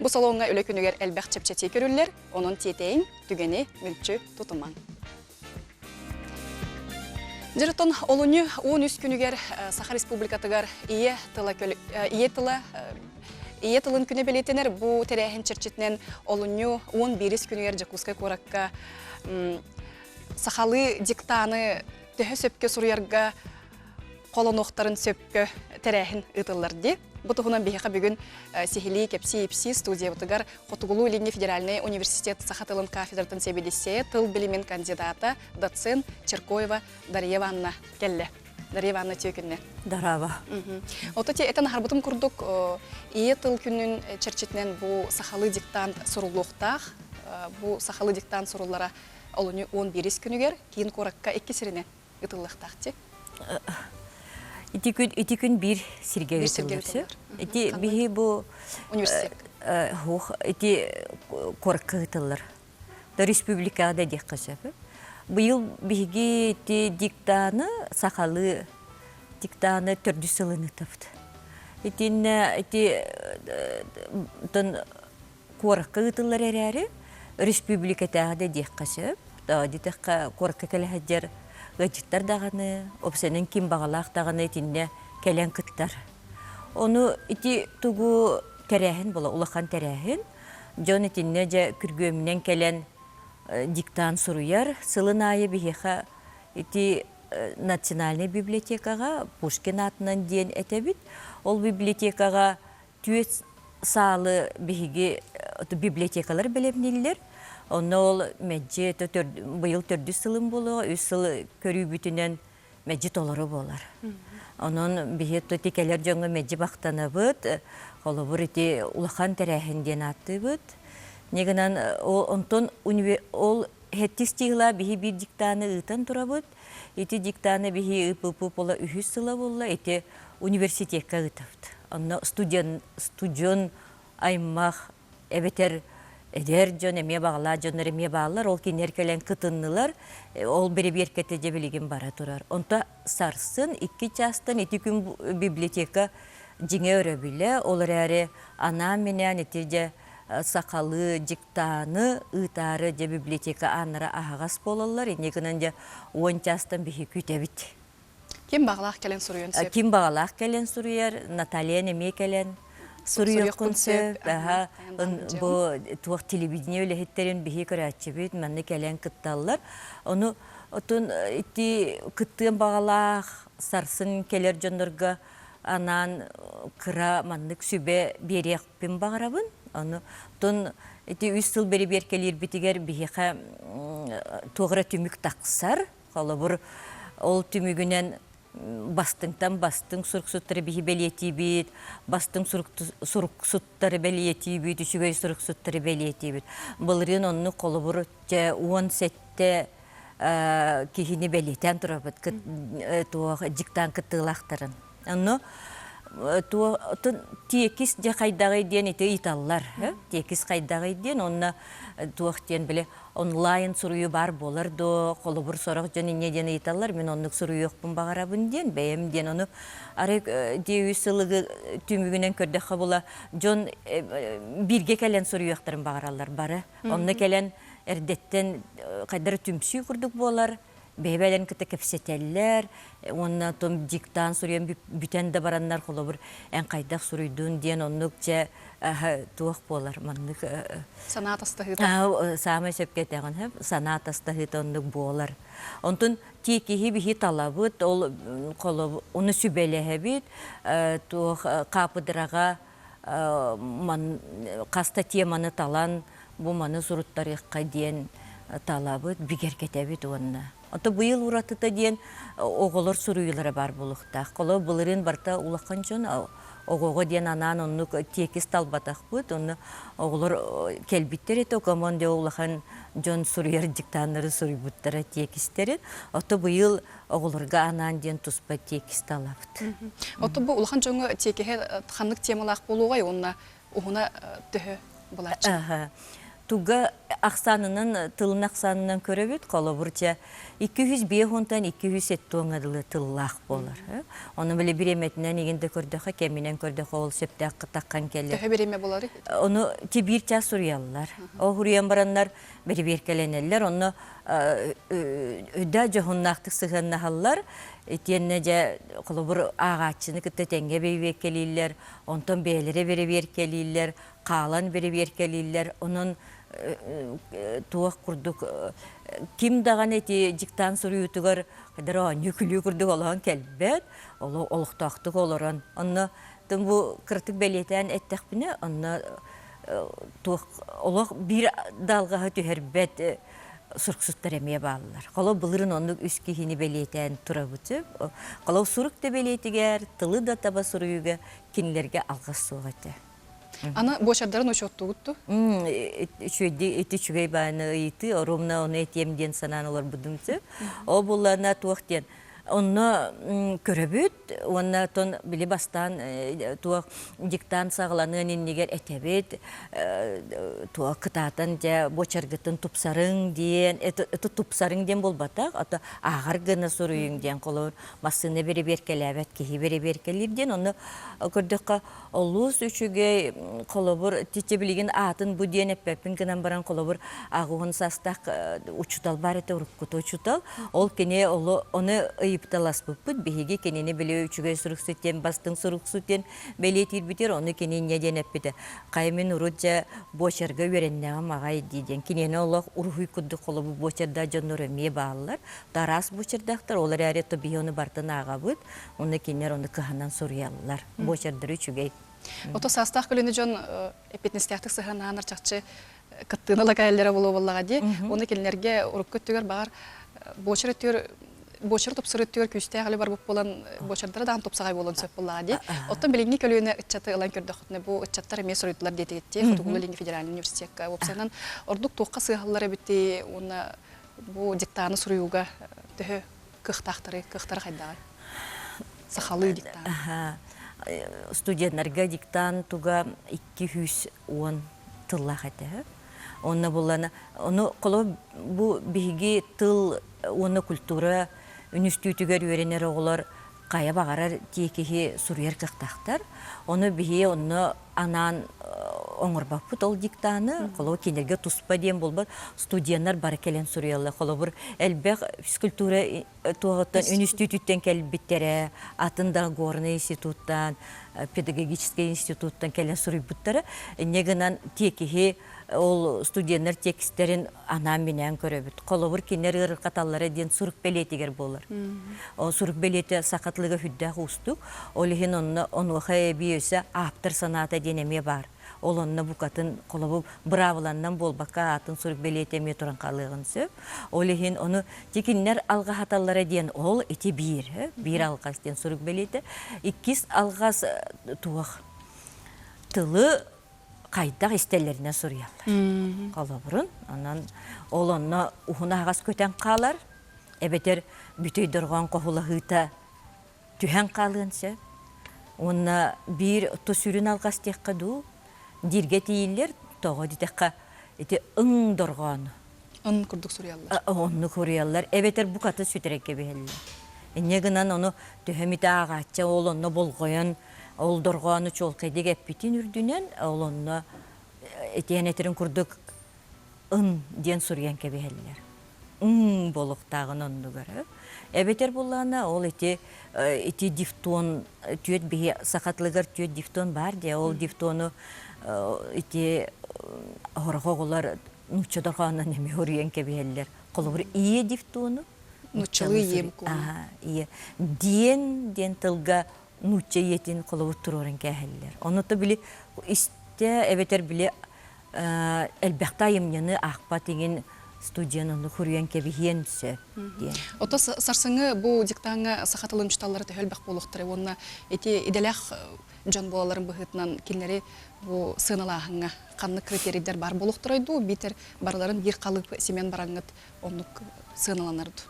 Бу салоҥҥа үлэ күнүгэр элбэх чэпчэтии көрүллэр, онон тиэтэйиҥ, түгэни мүлчү тутумаҥ. Дьырытын олунньу 13 күнүгэр Саха Республикатыгар ийэ тыла ийэ тыла ийэ тылын күнэ бэлиэтэнэр бу тэрээһин чэрчитинэн олунньу 11 күнүгэр Дьокуускай куоракка сахалыы диктаны төһө сөпкө суруйарга холонуохтарын сөпкө тэрээһин ыытыллар дии. Бу туһунан биһиэхэ бүгүн сиһилии кэпсии-ипсии студиябытыгар Хотугулуу-Илиҥҥи федеральнай университет саха тылын кафедратын сэбиэдиссэйэ, тыл билимин кандидата, доцент Черкоева Дарья Ивановна кэллэ. Дарья Ивановна үтүө күннэ. Дараба. Ото ти этэн аһарбытым курдук ийэ тыл күнүн чэрчитинэн бу сахалыы диктант суруллуохтаах. Бу сахалыы диктант суруллара олунньу 11 күнүгэр киин куоракка икки сиринэн ытыллыахтаах дии. Ити күн ити күн биир сиргэ Биир сиргэ ыытыллар. ыытыллар. Ити биһи бу Университет. Хух ити куоракка ыытыллар. Да республикаҕа да диэххэ сөп. Быйыл биһиги ити диктаны сахалыы диктаны төрдүс сылын ыытабыт. Итиннэ ити тон куоракка ыытыллар эрээри, өрөспүүбүлүкэтээҕи да диэххэ сөп. Диэтэххэ, куоракка кэлэ сылдьар ыалдьыттар даҕаны, опсанын ким баҕалаах даҕаны итиннэ кэлэн кыттар. Ону ити тугу тэрээһин буола, улахан тэрээһин. Дьон итиннэ дьэ күргүөмүнэн кэлэн диктант суруйар. Сылын аайы биһиэхэ ити национальнай библиотекаҕа Пушкин аатынан диэн этэбит. Ол библиотекаҕа Түөс саалы биһиги библиотекалар бэлэмнииллэр. Онно ол мэлдьи быйыл төрдүс сылым буолуоҕа, үс сыл көрүүбүтүнэн мэлдьи толору буолар. Онон биһи ити кэлэр дьоҥҥо мэлдьи махтанабыт. Холобур, ити улахан тэрээһин диэн ааттыыбыт. Не гынан онтон ол хэттис тиһила биһи биир диктаны ыытан турабыт. Ити диктаны биһи ыыппыппыт буола үһүс сыла буолла. Ити университекка ыытабыт. Онно студент, студент аймах эбэтэр эдэр дьон эмиэ баҕалаах дьоннор эмиэ бааллар. Ол кинилэр кэлэн кытыннылар. Ол бэрэбиэркэтэ дьэ билигин бара турар. Онто сарсын икки чаастан ити күн библиотека дьиҥэ өрөбүлэ, ол эрээри анаан-минээн ити дьэ сахалыы дьыктааны ыытаары дьэ библиотека ааннара аһаҕас буолаллар. Инньэ гынан дьэ уон чаастан биһи күүтэбит. Ким баҕалаах кэлэн суруйуон сөп? Ким баҕалаах кэлэн суруйар, Наталья эмиэ кэлэн суруйуоххун сөп. Аха, бу туох телевидение үлэһиттэрин биһи көрөөччүбүт манна кэлэн кытталлар. Ону отун ити кыттыан баҕалаах сарсын кэлэр дьоннорго анаан кыра маннык сүбэ биэриэхпин баҕарабын. Ону тун ити үс сыл бэрэбиэркэлиирбитигэр биһиэхэ туох эрэ түмүк тахсар. Холобур, ол түмүгүнэн бастыҥтан бастыҥ суруксуттары биһи бэлиэтиибит, бастыҥ суруксуттары бэлиэтиибит, үчүгэй суруксуттары бэлиэтиибит. Былырыын оннук холобур 17 киһини бэлиэтээн турабыт туох диктант кыттыылаахтарын. Онно тиэкис дьэ хайдаҕый диэн ити ыйыталлар. Тиэкис хайдаҕый диэн онно туох диэн били онлайн суруйуу баар буолар дуо, холобур сорох дьон инньэ диэн ыйыталлар, мин оннук суруйуохпун баҕарабын диэн бэйэм диэн ону арай дии үс сылыгы түмүгүнэн көрдөххө була дьон бииргэ кэлэн суруйуохтарын баҕараллар бары. Онно кэлэн эрдэттэн хайдары түмсүү курдук буолар, бэйэ-бэйэлэрин кытта кэпсэтэллэр уонна том диктант суруйан бүтэн да бараннар холобур эн хайдах суруйдун диэн оннук дьэ туох буолар маннык санаа тастаһыыта саамай сөпкө этэҕин санаа тастаһыыта оннук буолар онтон тиэкиһи биһи талабыт ол холобур ону сүбэлэһэбит туох хаапыдыраҕа хас да теманы талан бу маны суруттарыахха диэн талабыт, бигэргэтэбит уонна. Ото быйыл уратыта диэн оҕолор суруйуулара баар буолуохтаах. Холо былырыын барыта улахан дьон оҕоҕо диэн анаан оннук тиэкис талбатахпыт. Онно оҕолор кэлбиттэр этэ, окомон дьэ улахан дьон суруйар диктаннары суруйбуттара тиэкистэри. Ото быйыл оҕолорго анаан диэн туспа тиэкис талабыт. Ото бу улахан дьоҥҥо тиэкиһэ ханнык темалаах буолуоҕай уонна уһуна төһө булааччы? Туга ахсаанынан, тылын ахсаанынан көрөбүт. Холобур, чэ, 205-тан 270-га дылы тыллаах буолар. Ону били бириэмэтинэн игин да көрдөхө, кэминэн көрдөхө ол сөптөөх таххан кэлэр. Төһө бириэмэ буоларый? Ону ти биир час суруйаллар. Ол суруйан бараннар бэрэбиэркэлэнэллэр, онно да дьоһуннаахтык сыһыаннаһаллар, итиэннэ дьэ холобур ааҕааччыны кытта тэҥҥэ бэрэбиэркэлииллэр, онтон бэйэлэрэ бэрэбиэркэлииллэр, хаалан бэрэбиэркэлииллэр, онон туох курдук ким даҕаны ити дьыктаан суруйуутугар хайдах оонньуу-күлүү курдук олоһон кэлбэт, олохтоохтук олорон. Онно бу кыратык бэлиэтээн эттэхпинэ, онно туох олох биир далгаһы түһэрбэт суруксуттар эмиэ бааллар. Холо былырын оннук үс киһини бэлиэтээн турабыт. Холо сурук да бэлиэтигэр, тылы да таба суруйууга кинилэргэ алҕас суох этэ. Аны буочардарын учуоттуугут дуу? Үчүгэйди ити үчүгэй бааны ыйытыы, оруобуна ону этиэм диэн санаан олорбутум сөп. Ол буллана туох диэн Онно көрөбүт уонна оттон били бастаан туох диктант саҕаланыан иннигэр этэбит туох кытаатан дьэ буочаргытын тупсарыҥ диэн это тупсарыҥ диэн буолбатах ото ааҕар гына суруйуҥ диэн холобур массыына бэрэбиэркэлээбэт киһи бэрэбиэркэлиир диэн онно көрдөххө Олус үчүгэй, холобур, тичэ билигин аатын бу диэн эппэппин гынан баран, холобур, аҕыһын састах учуутал бар этэ, уруккута учуутал. Ол кини ону ыйыпталаспыппыт, биһиги кинини били үчүгэй суруксут диэн, бастыҥ суруксут диэн бэлиэтиирбитигэр, ону кини инньэ диэн эппитэ. Хайа мин урут дьэ буочарга үөрэннэҕим аҕай дии диэн. Киниэхэ олох уруһуй курдук холобур буочардаах дьоннор эмиэ бааллар. Араас буочардаахтар, ол эрээри то биһи ону барытын ааҕабыт. Онно кинилэр ону кыһанан суруйаллар. Буочардара үчүгэй. Ото саастаах көлүөнэ дьон эппиэтинэстээхтик сыһыаннаһанар чахчы кыттыыны ыла кэлэллэрэ буолуо буоллаҕа дии. Уонна кинилэргэ урукку өттүгэр баҕар буочар өттүгэр буочар тупсар өттүгэр күүстээх үлэ барбыт буолан буочардара даҕаны тупсаҕай буолуон сөп буоллаҕа дии. Оттон билиҥҥи көлүөнэ ыччаты ылан көрдөххүтүнэ бу ыччаттар эмиэ суруйдулар диэтигит дии Хотугулуу-Илиҥҥи федеральнай университекка. Уопсайынан ордук туохха сыаһаллар эбитий уонна бу диктаны суруйууга төһө кыахтаахтары, кыахтара хайдаҕый? Сахалыы диктант. Студеннарга диктант туга 210 тыллаах этэ. Онно буллана, ону холобур бу биһиги тыл уонна культура үнүстүүтүгэр үөрэнэр оҕолор хайа баҕарар тиэкиһи суруйар кыахтаахтар. Ону биһи онно анаан оҥорбоппут ол диктаны. Холобур, кинилэргэ туспа диэн буолбат. Студеннар бары кэлэн суруйаллар. Холобур, элбэх физкультура туоһуттан, үнүстүүтүттэн кэлбиттэрэ, атын да горный институттан, педагогическай институттан кэлэн суруйбуттара. Инньэ гынан тиэкиһи ол студеннар текстэрин анаан-минээн көрөбүт. Холобур, кинилэр ыарырҕаталлара диэн сурук бэлиэтигэр буолар. Ол сурук бэлиэтэ саха тылыгар сүрдээх уустук. Ол иһин онно онуоха эбии өссө ааптар санаата диэн эмиэ баар. Ол онно букатын холобур быраабыланнан буолбакка аатын сурук бэлиэтэ эмиэ туран хаалыаҕын сөп. Ол иһин ону ти кинилэр алҕаһаталлара диэн ол ити биир, биир алҕас диэн сурук бэлиэтэ. Иккис алҕас туох тылы хайдах истэллэринэн суруйаллар. Холобурун, онон ол онно уһун аһаҕас көтөн хаалар, эбэтэр бүтэй дорҕоон хоһулаһыыта түһэн хаалыан сөп. Уонна биир то сүрүн алҕас диэххэ дуу, дииргэ тиийиллэр, тоҕо дитэххэ ити ың дорҕоону. Ын курдук суруйаллар. Оннук суруйаллар, эбэтэр букатын сүтэрэн кэбиһэллэр. Инньэ гынан ону төһө эмит ааҕааччы ол онно болҕойон, ол дорҕоону чуолкайдык эппитин үрдүнэн, ол онно этиэн этэрин курдук ын диэн суруйан кэбиһэллэр. Ың буолуохтааҕын оннугар. Эбэтэр буоллаҕына ол ити ити дифтон түөрт биһи саха тылыгар түөрт дифтон баар дии ол дифтону ити сорох оҕолор нуучча дорҕоонунан эмиэ уруйан кэбиһэллэр. Холобур ийэ дифтону нууччалыы ийэ ийэ диэн диэн тылга нуучча ийэтин холобур туруоран кээһэллэр. Ону то били истэ эбэтэр били элбэхтэ айымньыны аахпат иҥин студияны ону хуруйан кэбиһиэн сөп диэн. Ото сарсыҥҥы бу диктаҥҥа саха тылын учууталлара төһө элбэх буолуохтара уонна ити идэлээх дьон буолалларын быһыытынан кинилэри бу сыаналааһыҥҥа ханнык критерийдэр баар буолуохтарай дуу биитэр барыларын биир халыып симэн бараҥҥыт оннук сыаналанар дуу?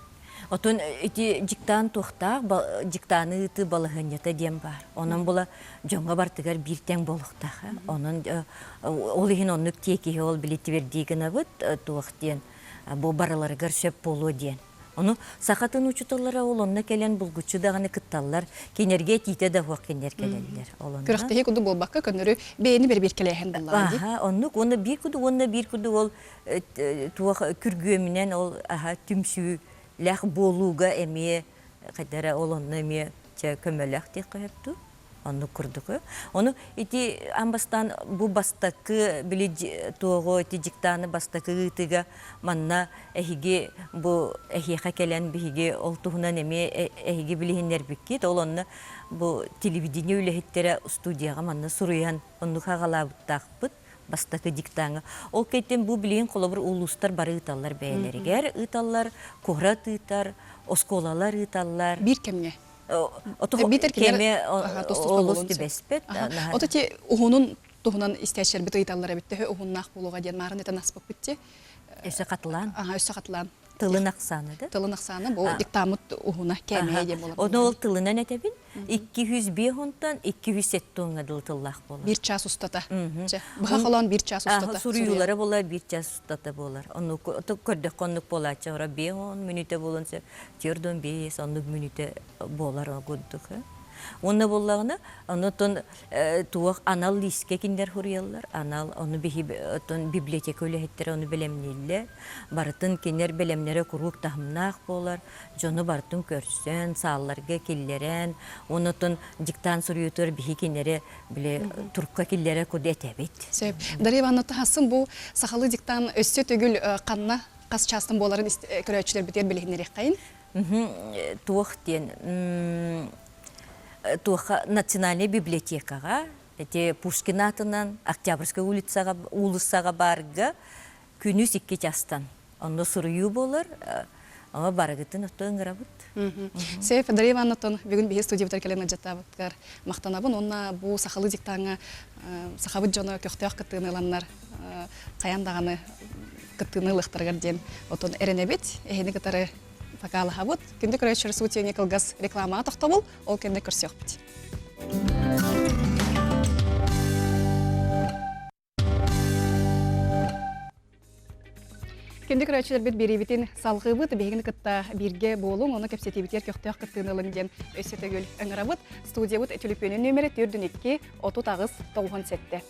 Отон ити диктант туохтаах диктаны ыытыы балаһыанньата диэн баар. Онон була дьоҥҥо бартыгар биир тэҥ буолуохтаах. Онон ол иһин оннук тиэкиһи ол били тивердии гынабыт туох диэн бу барыларыгар сөп буолуо диэн. Ону саха тылын учууталлара ол онно кэлэн булгуччу даҕаны кытталлар. Кинилэргэ этиитэ да суох кинилэр кэлэллэр. Ол онно. Күрэхтэһии курдук буолбакка көннөрү бэйэни бэрэбиэркэлээһин буоллаҕа дии. Аха, оннук уонна биир курдук уонна биир курдук ол туох күргүөмүнэн ол аһа түмсүүлээх буолууга эмиэ хайда эрэ ол онно эмиэ чэ көмөлөөх диэххэ сөп дуу оннук курдук ону ити аан бастаан бу бастакы били туоҕу ити диктаны бастакы ыытыыга манна эһиги бу эһиэхэ кэлэн биһиги ол туһунан эмиэ эһиги билиһиннэрбиккит ол онно бу телевидение үлэһиттэрэ студияҕа манна суруйан оннук аҕалаабыттаахпыт бастакы диктаҥа. Ол кэйтэн бу билигин холобур улуустар бары ыыталлар бэйэлэригэр ыыталлар, куорат ыытар, оскуолалар ыыталлар. Биир кэмҥэ. Биитэр кэми олус түбэспэт. Ото ти уһунун туһунан истээччилэрбит ыйыталлар эбит төһө уһуннаах буолуоҕа диэн маарын этэн аспыппыт ти. Өссө хатылаан. Аха, өссө хатылаан. Тылын ахсаана да? Тылын ахсаана бу диктаммыт уһуна кээмэйэ диэн буолар. Ону ол тылынан этэбин. 205 онтон 207 онга дылы тыллаах буолар. Биир час устата. Быһа холоон биир час устата. Суруйуулара буолар биир час устата буолар. Оннук көрдөххө оннук буолааччы ора 5 мүнүүтэ буолуон сөп. 4 оннук мүнүүтэ буолар курдук. Уонна буоллаҕына, онотон туох анал лиискэ кинилэр суруйаллар, анал ону биһи оттон библиотека үлэһиттэрэ ону бэлэмнииллэр. Барытын кинилэр бэлэмнэрэ куруук таһымнаах буолар. Дьону барытын көрсөн, саалларга киллэрэн, онотон диктант суруйуутугар биһи кинилэри били турукка киллэрэ куду этэбит. Сөп. Дарья Ивановна таһасын бу сахалыы диктант өссө төгүл ханна хас чаастан буоларын көрөөччүлэрбитигэр билиһиннэриэххэйин. Туох диэн туохха национальнай библиотекаҕа ити Пушкин аатынан Октябрьскай улицаҕа уулуссаҕа баарга күнүс икки частан онно суруйуу буолар ама барыгытын ото ыҥырабыт. Сөп, Дарья Ивановнаттан бүгүн биһи студиябытыгар кэлэн ыалдьыттаабытыгар махтанабын уонна бу сахалыы диктаҥҥа сахабыт дьоно көхтөөх кыттыыны ыланнар хайаан даҕаны кыттыыны ылыахтарыгар диэн отон эрэнэбит. Эһини кытары покалаһабыт. Күндү көрөөччүлэр сутиэни кылгас рекламаҕа тохтобул, ол кэннэ көрсүөхпүт. Күндү көрөөччүлэрбит биэриибитин салҕыыбыт, биһигини кытта бииргэ буолуҥ, ону кэпсэтиибитигэр көхтөөх кыттыыны ылыҥ диэн өссө төгүл ыҥырабыт. Студиябыт түлүпүөнүн нүөмэрэ 402 38 97.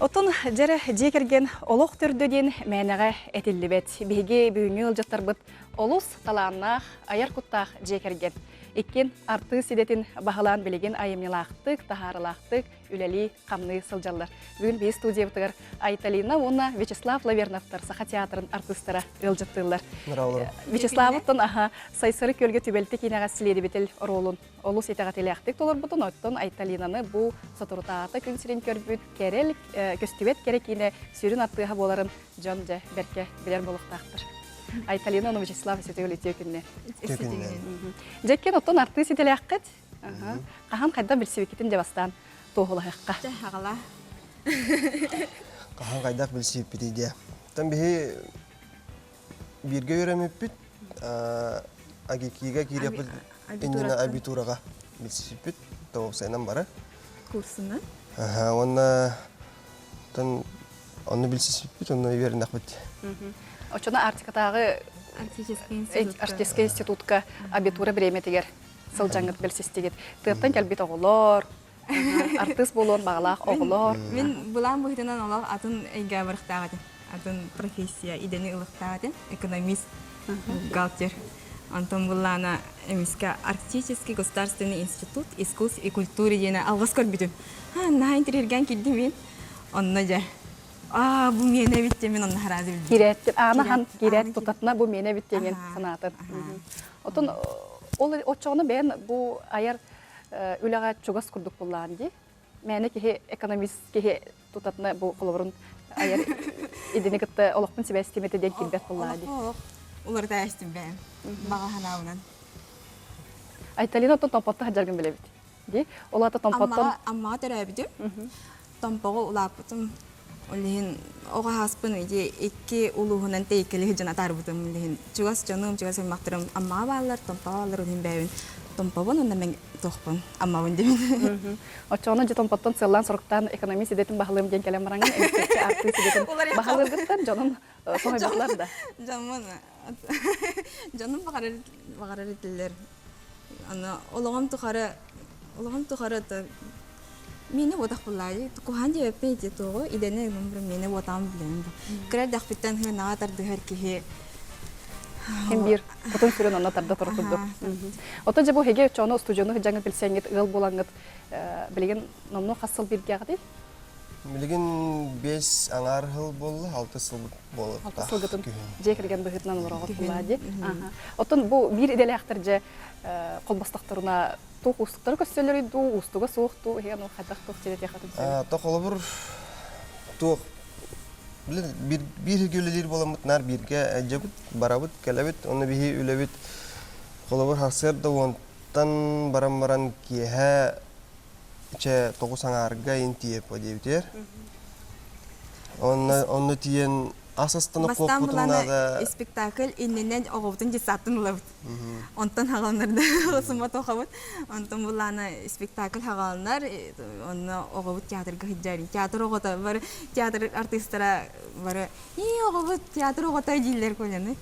Оттон дьэрэ дьиэ кэргэн олох төрдө диэн мээнэҕэ этиллибэт. Биһиги бүгүҥҥү ыалдьыттарбыт олус талааннаах, айар куттаах дьиэ кэргэн. Иккин артыыс идэтин баһылаан билигин айымньылаахтык, таһаарылаахтык үлэлии-хамныы сылдьаллар. Бүгүн биһи студиябытыгар Айталина уонна Вячеслав Лаверновтар Саха театрын артыыстара ыалдьыттыыллар. Вячеславыттан аха Сайсары күөлгэ түбэлтэ киинэҕэ следователь оруолун олус итэҕэтилээхтик толорбутун, оттон Айталинаны бу соторутааҕыта күн сирин көрбүт кэрэл көстүбэт кэрэ киинэ сүрүн артыыһа буоларын дьон дьэ бэркэ билэр буолуохтаахтар. Айталина уонна Вячеслав Сетегүл үтүө күннэ. Дьэккен оттон артыыс идэлээххит Хаһан хайдах билсибиккитин дьэ бастаан туоһулаһыахха. Чэ, аҕала. Хаһан хайдах билсибиппитий диэ. Оттон биһи бииргэ үөрэммиппит, АГИКИга киириэхпит иннинэ абитураҕа билсибиппит. кытта уопсайынан бары. Курсунан? Аха, уонна оттон онно билсиспиппит, онно үөрэнэхпит. Оччоно Арктикатааҕы Арктическай институтка абитура бириэмэтигэр сылдьаҥҥыт билсистигит. Тыаттан кэлбит оҕолор, артыыс буолуон баҕалаах оҕолор. Мин былаан быһыытынан олох атын эйгэ барыхтаах этим. Атын профессия идэни ылыхтаах этим. Экономист, бухгалтер. Онтон буллаана эмискэ Арктический государственный институт искусств и культуры диэни алҕас көрбүтүм. Наһаа интириэргээн киирдим мин. Онно дьэ аа бу миэнэ эбит диэн мин онно хараады билдим. Киирээт аана хан киирээт тутатына бу миэнэ эбит диэн санаатын. Отон ол оччоҕуна бэйэн бу айар үлэҕэ чугас курдук буллаан дии. Мээнэ киһи экономист киһи тутатына бу холобурун айар идини кытта олохпун сибээстиимэтэ диэн киирбэт буллаа дии. Олох уларыта эстим бэйэм баҕа санаабынан. Айталина оттон Томпотто сылдьаргын билэбит. Дии. Ол аата Томпоттон Аммаҕа төрөөбүтүм. Томпоҕо улааппытым. Ол иһин оҕо ааспын ити икки улууһунан тэйиккэлии сылдьан атаарбытым. Ол иһин чугас дьонум, чугас аймахтарым Аммаҕа бааллар, Томпоҕо бааллар, ол иһин бэйэбин Томпобун уонна мен туохпун Аммабын диэбин. Оччоҕуна дьэ Томпоттон сыаллаан-соруктаан экономист идэтин баһылыам диэн кэлэн бараҥҥын эмискэччи артыыс идэтин баһылыыргыттан дьонун соһуйбутлар да. Дьоммун дьонум баҕарар баҕарар этилэр. Аны олоҕум тухары олоҕум тухары Миэнэ буотах буллаайы куһаан диэбэппин ити туоҕу идэни ылым бу миэнэ буотаҕын билэбин бу. Кыра эрдэхпиттэн сыанаҕа тардыһар киһи Ким биир кутун сүрүн онно тарда турар курдук. Оттон дьэ бу эһиги оччоҕуна устудьуону сылдьаҥҥыт билсэҥҥит ыал буолаҥҥыт билигин номнуо хас сыл бииргээҕитий? Билигин биэс аҥаар сыл буолла, алта сыл Алта сылгытын дьиэ кэргэн быһыытынан олороҕут буоллаа дии. Оттон бу биир идэлээхтэр дьэ холбостохторуна туох уустуктары көрсөллөрүй дуу, уустуга суох дуу, иһигэн ол хайдах туох дьиэтиэхэтин сөбүй? То холобур туох биир биир үлэлиир буоламмыт наар бииргэ дьэбит, барабыт, кэлэбит, онно биһи үлэбит холобур сарсыарда уонтан баран баран киэһэ чэ тоҕус аҥаарга ин тиийэп диэбитигэр онно онно тиийэн ас астана Бастаан куоппутун булана наада спектакль иннинэн оҕобутун детсадтан ылабыт. Онтон хаҕаланар суматохабыт. Онтон булана спектакль хаҕаланар, онно оҕобут театрга сылдьар. Театр оҕото бары театр артыыстара бары ии оҕобут театр оҕото дииллэр көнөнү.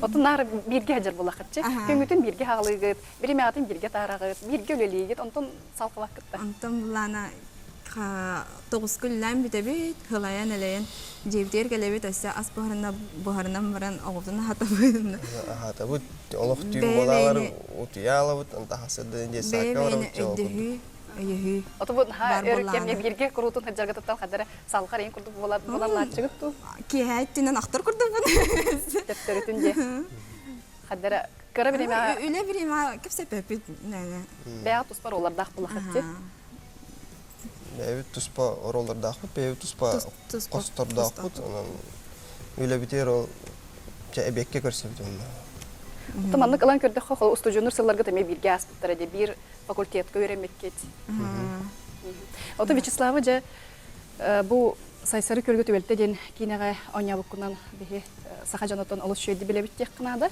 Отун наар бииргэ сылдьар буолахытчы. Күҥҥүтүн бииргэ хаҕалыыгыт, биримэҕитин бииргэ таараҕыт, бииргэ үлэлиигит, онтон салҕалаккыт да. Онтон булана тоҕуска үлэлээн бүтэбит, һылайан-элэйэн дьиэбитигэр кэлэбит, өссө ас буһарына буһарынан баран оҕобутун аһатабыт. Аһатабыт, олох түүн буолаалар утуйаалабыт, антахасырдын детсадка барабыт өйдөһүү, өйөһүү. Ото бу наһаа өр кэмҥэ бииргэ куруутун сылдьаргытыттан хадара салҕар эйин курдук буолар буолаллааччыгыт дуу? Киэһэ өттүнэн ахтар курдукпун. Төптөрүтүн дьэ. Хадара кыра бириэмэҕэ Үлэ бириэмэҕэ кэпсэппэппит. Бэйэҕэ туспа оруоллардаах булахытчы. Бэйэбит туспа оруоллардаахпыт, бэйэбит туспа хостордоохпут. Онон үлэбитигэр ол чэ эбиэккэ көрсөбүт онно. Оттон маннык ылан көрдөххө, устудьуоннуур сылларгыт эмиэ бииргэ ааспыттара дии, биир факультетка үөрэммиккит. Оттон Вячеслава дьэ бу Сайсары күөлгэ түбэлтэ диэн киинэҕэ оонньообуккунан биһи саха дьонуттан олус үчүгэйдик билэбит диэххэ наада.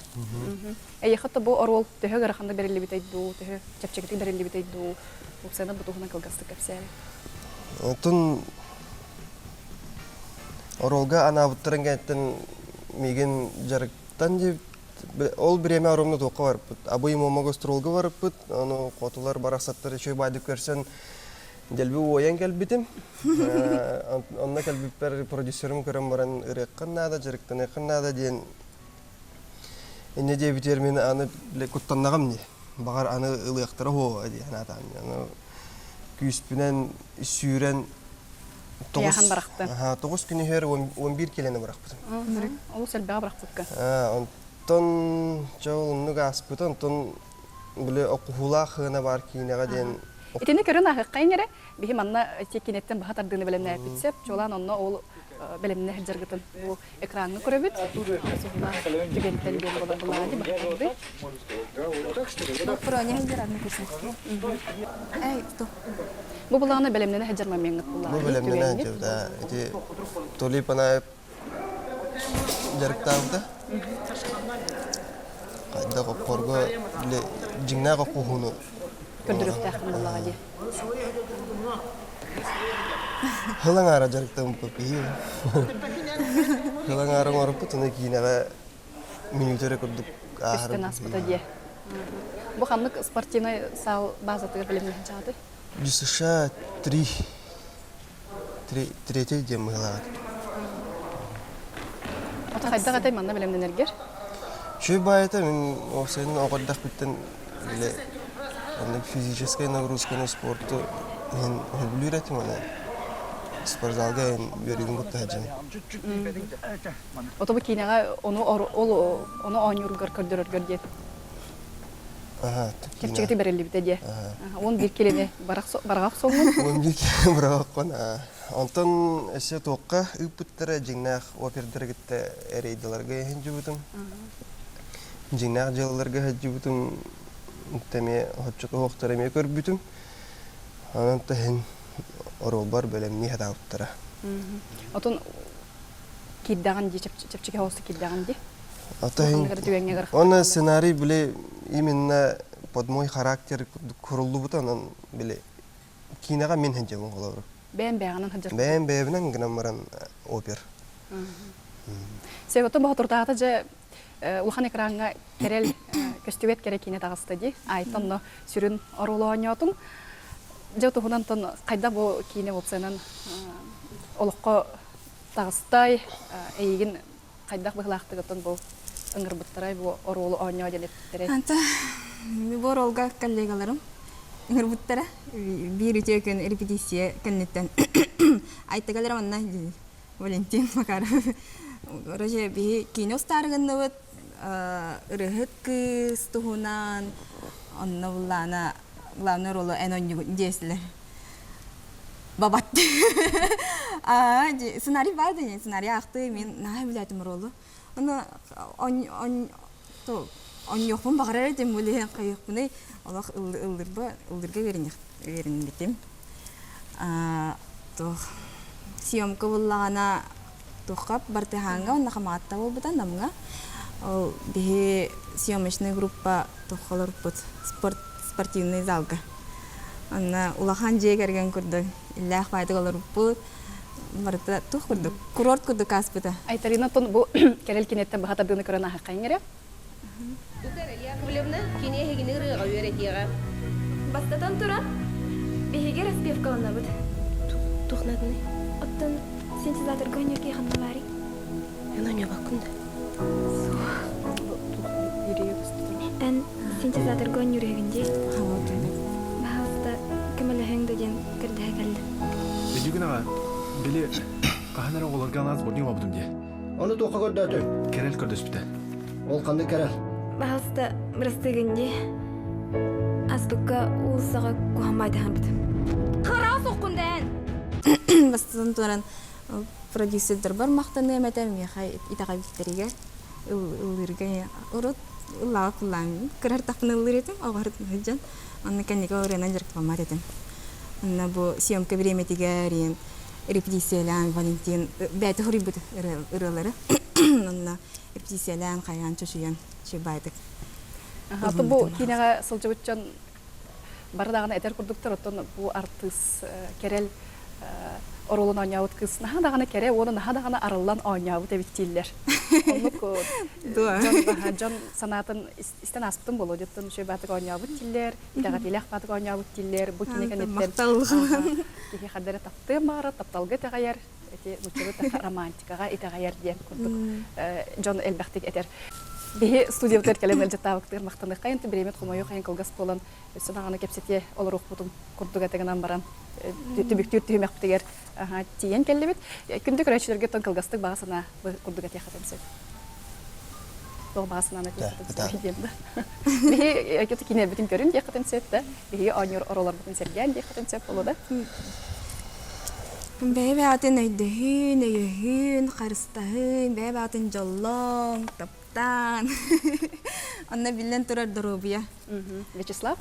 Эйиэхэ то бу оруол төһө ыараханнык бэриллибитэй дуу, төһө чэпчэкитик бэриллибитэй дуу, уопсайынан бу туһунан кылгастык кэпсээри. Оттон оруолга анаабыттарын кэнниттэн миигин дьарыктан диэбит ол бириэмэ оромно туохха барыппыт. Абый Муома гастролга барыппыт, ону хотулар барахсаттар үчүгэй баайдык көрсөн дэлби уойан кэлбитим. Онно кэлбиппэр продюсерым көрөн баран ырыаххын наада, дьарыктаныаххын наада диэн Инньэ диэбитигэр мин аны бile куттаннаҕым дии. Баҕар аны ылыахтара уһуоҕа дии санаатаҕым. Аны күүспүнэн сүүрэн тоҕус Ыйааһын бырахтын. Аха, тоҕус күн иһэр 11 килэни бырахпытым. Олус элбэҕи бырахпыкка. Онтон чэ ол оннук ааспыта. Онтон били окуһуулаах хыына баар киинэҕэ диэн Итини көрөн ааһыаххайын эрэ биһи манна ити киниттэн баһа тардыыны бэлэмнээппит сөп. Чуолаан онно ол бэлэмнэ сылдьаргытын бу экраҥҥа көрөбүт. Суһула түгэнтэн диэн буолар былаани баһаарды. Бу былааны бэлэмнэнэ сылдьар момеҥҥыт Бу бэлэмнэнэ сылдьабыт. Ити Толий Панаев дьарыктаабыта. Хайдах оппорго дьиҥнээх оккуһууну. Көрдөрүөхтээххин буоллаҕа дии. Хыл аҥаара дьарыктаммыппыт биһиги. Хыл аҥаара оҥорбут, аны киинэҕэ мүнүүтэ эрэ курдук ааһар. Көстөн ааспыта дии. Бу ханнык спортивнай саал базатыгар бэлэмнэһэн чаҕытый? ДЮСШ 3 третий диэн быһыылаах. Ото хайдах этэй манна бэлэмнэнэргэр? Үчүгэй баайыта мин уопсайынан оҕо эрдэхпиттэн бile оннук физическай нагрузканы спорту иһин сөбүлүүр этим аны спортзалга иһин үөрүүбүн кытта сылдьабын. Ото бу киинэҕэ ону ол ону оонньуургар көрдөрөргөр диэн Чэпчэкитик бэриллибитэ диэ. 11 килини бараҕах соҥҥун. 11 килини быраҕахпын. Онтон өссө туохха ыыппыттара дьиҥнээх опердары кытта рейдаларга сылдьыбытым. Дьиҥнээх дьыалаларга сылдьыбытым эмиэ оччотуохтары эмиэ көрбүтүм. Онон таһын оруолбар бэлэмнии сатаабыттара. Отон киирдэҕин дии чэпчэки соҕустук киирдэҕин дии. Оны сценарий били именно под мой характер куруллубута онон били киинэҕэ мин сылдьабын холобур. Бэйэм бэйэҕинэн сылдьар. Бэйэм бэйэбинэн гынан баран опер. Себотон боһотуртаата дьэ улахан экраҥҥа кэрэл көстүбэт кэрэ киинэ таҕыста дии. Айтон но сүрүн оруолу оонньоотуҥ. Дьэ туһунан тон хайда бу киинэ уопсайынан олоххо таҕыстай эйигин хайдах быһыылаахтык оттон бу ыҥырбыттарай бу оруолу оонньоо диэн эппиттэрэй? Anta бу оруолга коллегаларым ыҥырбыттара. Биир үтүө күн репетиция кэнниттэн Айтагалара манна Валентин Макаров. Короче, биһи киинэ устаарыгынныбыт ырыһыт кыыс туһунан онно буллаана главный ролу эн оонньугун диэсилэр. Бабат. Сценарий баар да сценарий аахты мен наһаа билээтим ролу. Оны онньуохпун баҕарар этим бу лиһин хайыахпыный олох ыллырба ыллырга үөрэннибитим. Туох съемка буллаҕына туохха бартыһааҥҥа уонна Хамаҕатта буолбута Намҥа. Ол биһи съемочный группа туохха олорбут спорт спортивный залга. Онно улахан дьиэ кэргэн курдук иллээх баайдык олорбуппут. Барыта туох курдук курорт курдук ааспыта. Айталина оттон бу кэрэл киниэттэн быһа тардыыны көрөн ааһаххайыҥ эрэ. Дугара Яковлевна кини эһигини ырыаҕа үөрэтиэҕэ. Бастатан туран, биһиги распевкаланабыт. Туох наадыный? Оттон синтезаторга оонньуур киһи ханна баарый? Эн оонньообоккун да? Суох. Эн синтезаторга оонньуур үһүгүн дии. Баһаалыста көмөлөһүөҥ да диэн көрдөһө кэллим. Өйдүүгүн аҕа, били хаһан эрэ оҕолорго анаан сборник оҥорбутум дии. Ону туохха көрдөөтүҥ? Кэрэл көрдөспүтэ. Ол ханнык кэрэл? Баһаалыста, бырастыыгын дии. Аспыкка уулуссаҕа куһаҕан баайдаһарбытым. Кыра соккун дээн! Бастатан туран продюсердарбар махтаныам этэ миэхэ итэҕэйбиттэригэр ыллыырга урут ыллаабыт ыллаан кырартахпына ыллыыр этим оҕо сылдьан онно кэнники ырыанан дьарыктаммат этим онно бу съемка бириэмэтигэр ийэм репетициялаан Валентин бэйэтэ суруйбут ырыалары онно репетициялаан хайаан чочуйан чуйбаайдык Аты бу киинэҕэ сылдьыбыт дьон бары даҕаны этэр курдуктар оттон бу артыыс кэрэл оруолун оонньообут кыыс наһаа даҕаны кэрэ уонна наһаа даҕаны арыллан оонньообут эбит дииллэр. Оннук дьон, дьон санаатын истэн ааспытым буолуо дьоттон үчүгэй баатык оонньообут дииллэр, итэҕэтиилээх баатык оонньообут дииллэр. Бу кини кэнниттэн киһи ханна эрэ таптыан баҕарар, тапталга итэҕэйэр, ити нууччалыы романтикаҕа итэҕэйэр диэн курдук дьон элбэхтик этэр. Биһи студиябытыгар кэлэн ыалдьыттаабыттыгар махтаныаххайын, бириэмэт хомойуох хайын кылгас буолан өссө даҕаны кэпсэтиэ олоруохпутун курдук этэ гынан баран түбүктүүр түһүмэхпитигэр тиийэн кэллибит. Күндү көрөөччүлэргэ оттон кылгастык баҕа санаа курдук этиэххитин сөп. Туох баҕа санааны этиэххитин сөп диэн да. Биһи киниэрбитин көрүн диэххитин сөп да. Биһиги оонньуур оролорбутун сэргээн диэххитин сөп болу да. Бэйэ-бэйэҕитин өйдөһүүн, өйөһүүн, харыстаһыын, бэйэ-бэйэҕитин дьоллооҥ, таптаан. Онно биллэн турар доруобуйа. Вячеслав?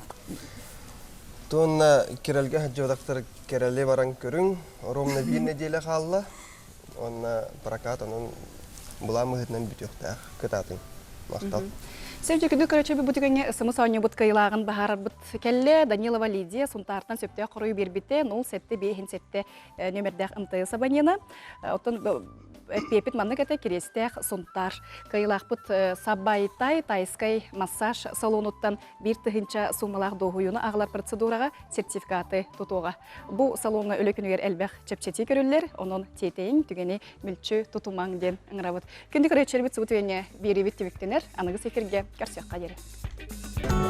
Туонна Кирэлгэ сылдьыбатахтар Кэрэли баран көрүҥ. Ровно биир нэдиэлэ хаалла. Уонна прокат онон былаан быһыытынан бүтүөхтээх. Кытаатыҥ. Махтал. Сөп күндү көрөөччү бу түгэҥҥэ ысымыс оонньуубут кыайылааҕын баһаарарбыт кэллэ. Данилова Лидия Сунтаартан сөптөөх хоруйу биэрбитэ 07 5 7 нөмердээх МТС абонена. Оттон эппиэппит маннык этэ Кириэстээх Сунтаар. Кыайылаахпыт Саббайтай тайскай массаж салонуттан 1000 суумалаах дуоһуйууну аҕалар процедураҕа сертификаты тутуоҕа. Бу салоҥҥа үлэ күнүгэр элбэх чэпчэтии көрүллэр, онон тиэтэйиҥ, түгэни мүлчү тутумаҥ диэн ыҥырабыт. Күндү көрөөччүлэрбит субу түгэҥҥэ биэриибит түмүктэнэр. Аныгыс эфиргэ көрсүөххэ диэри.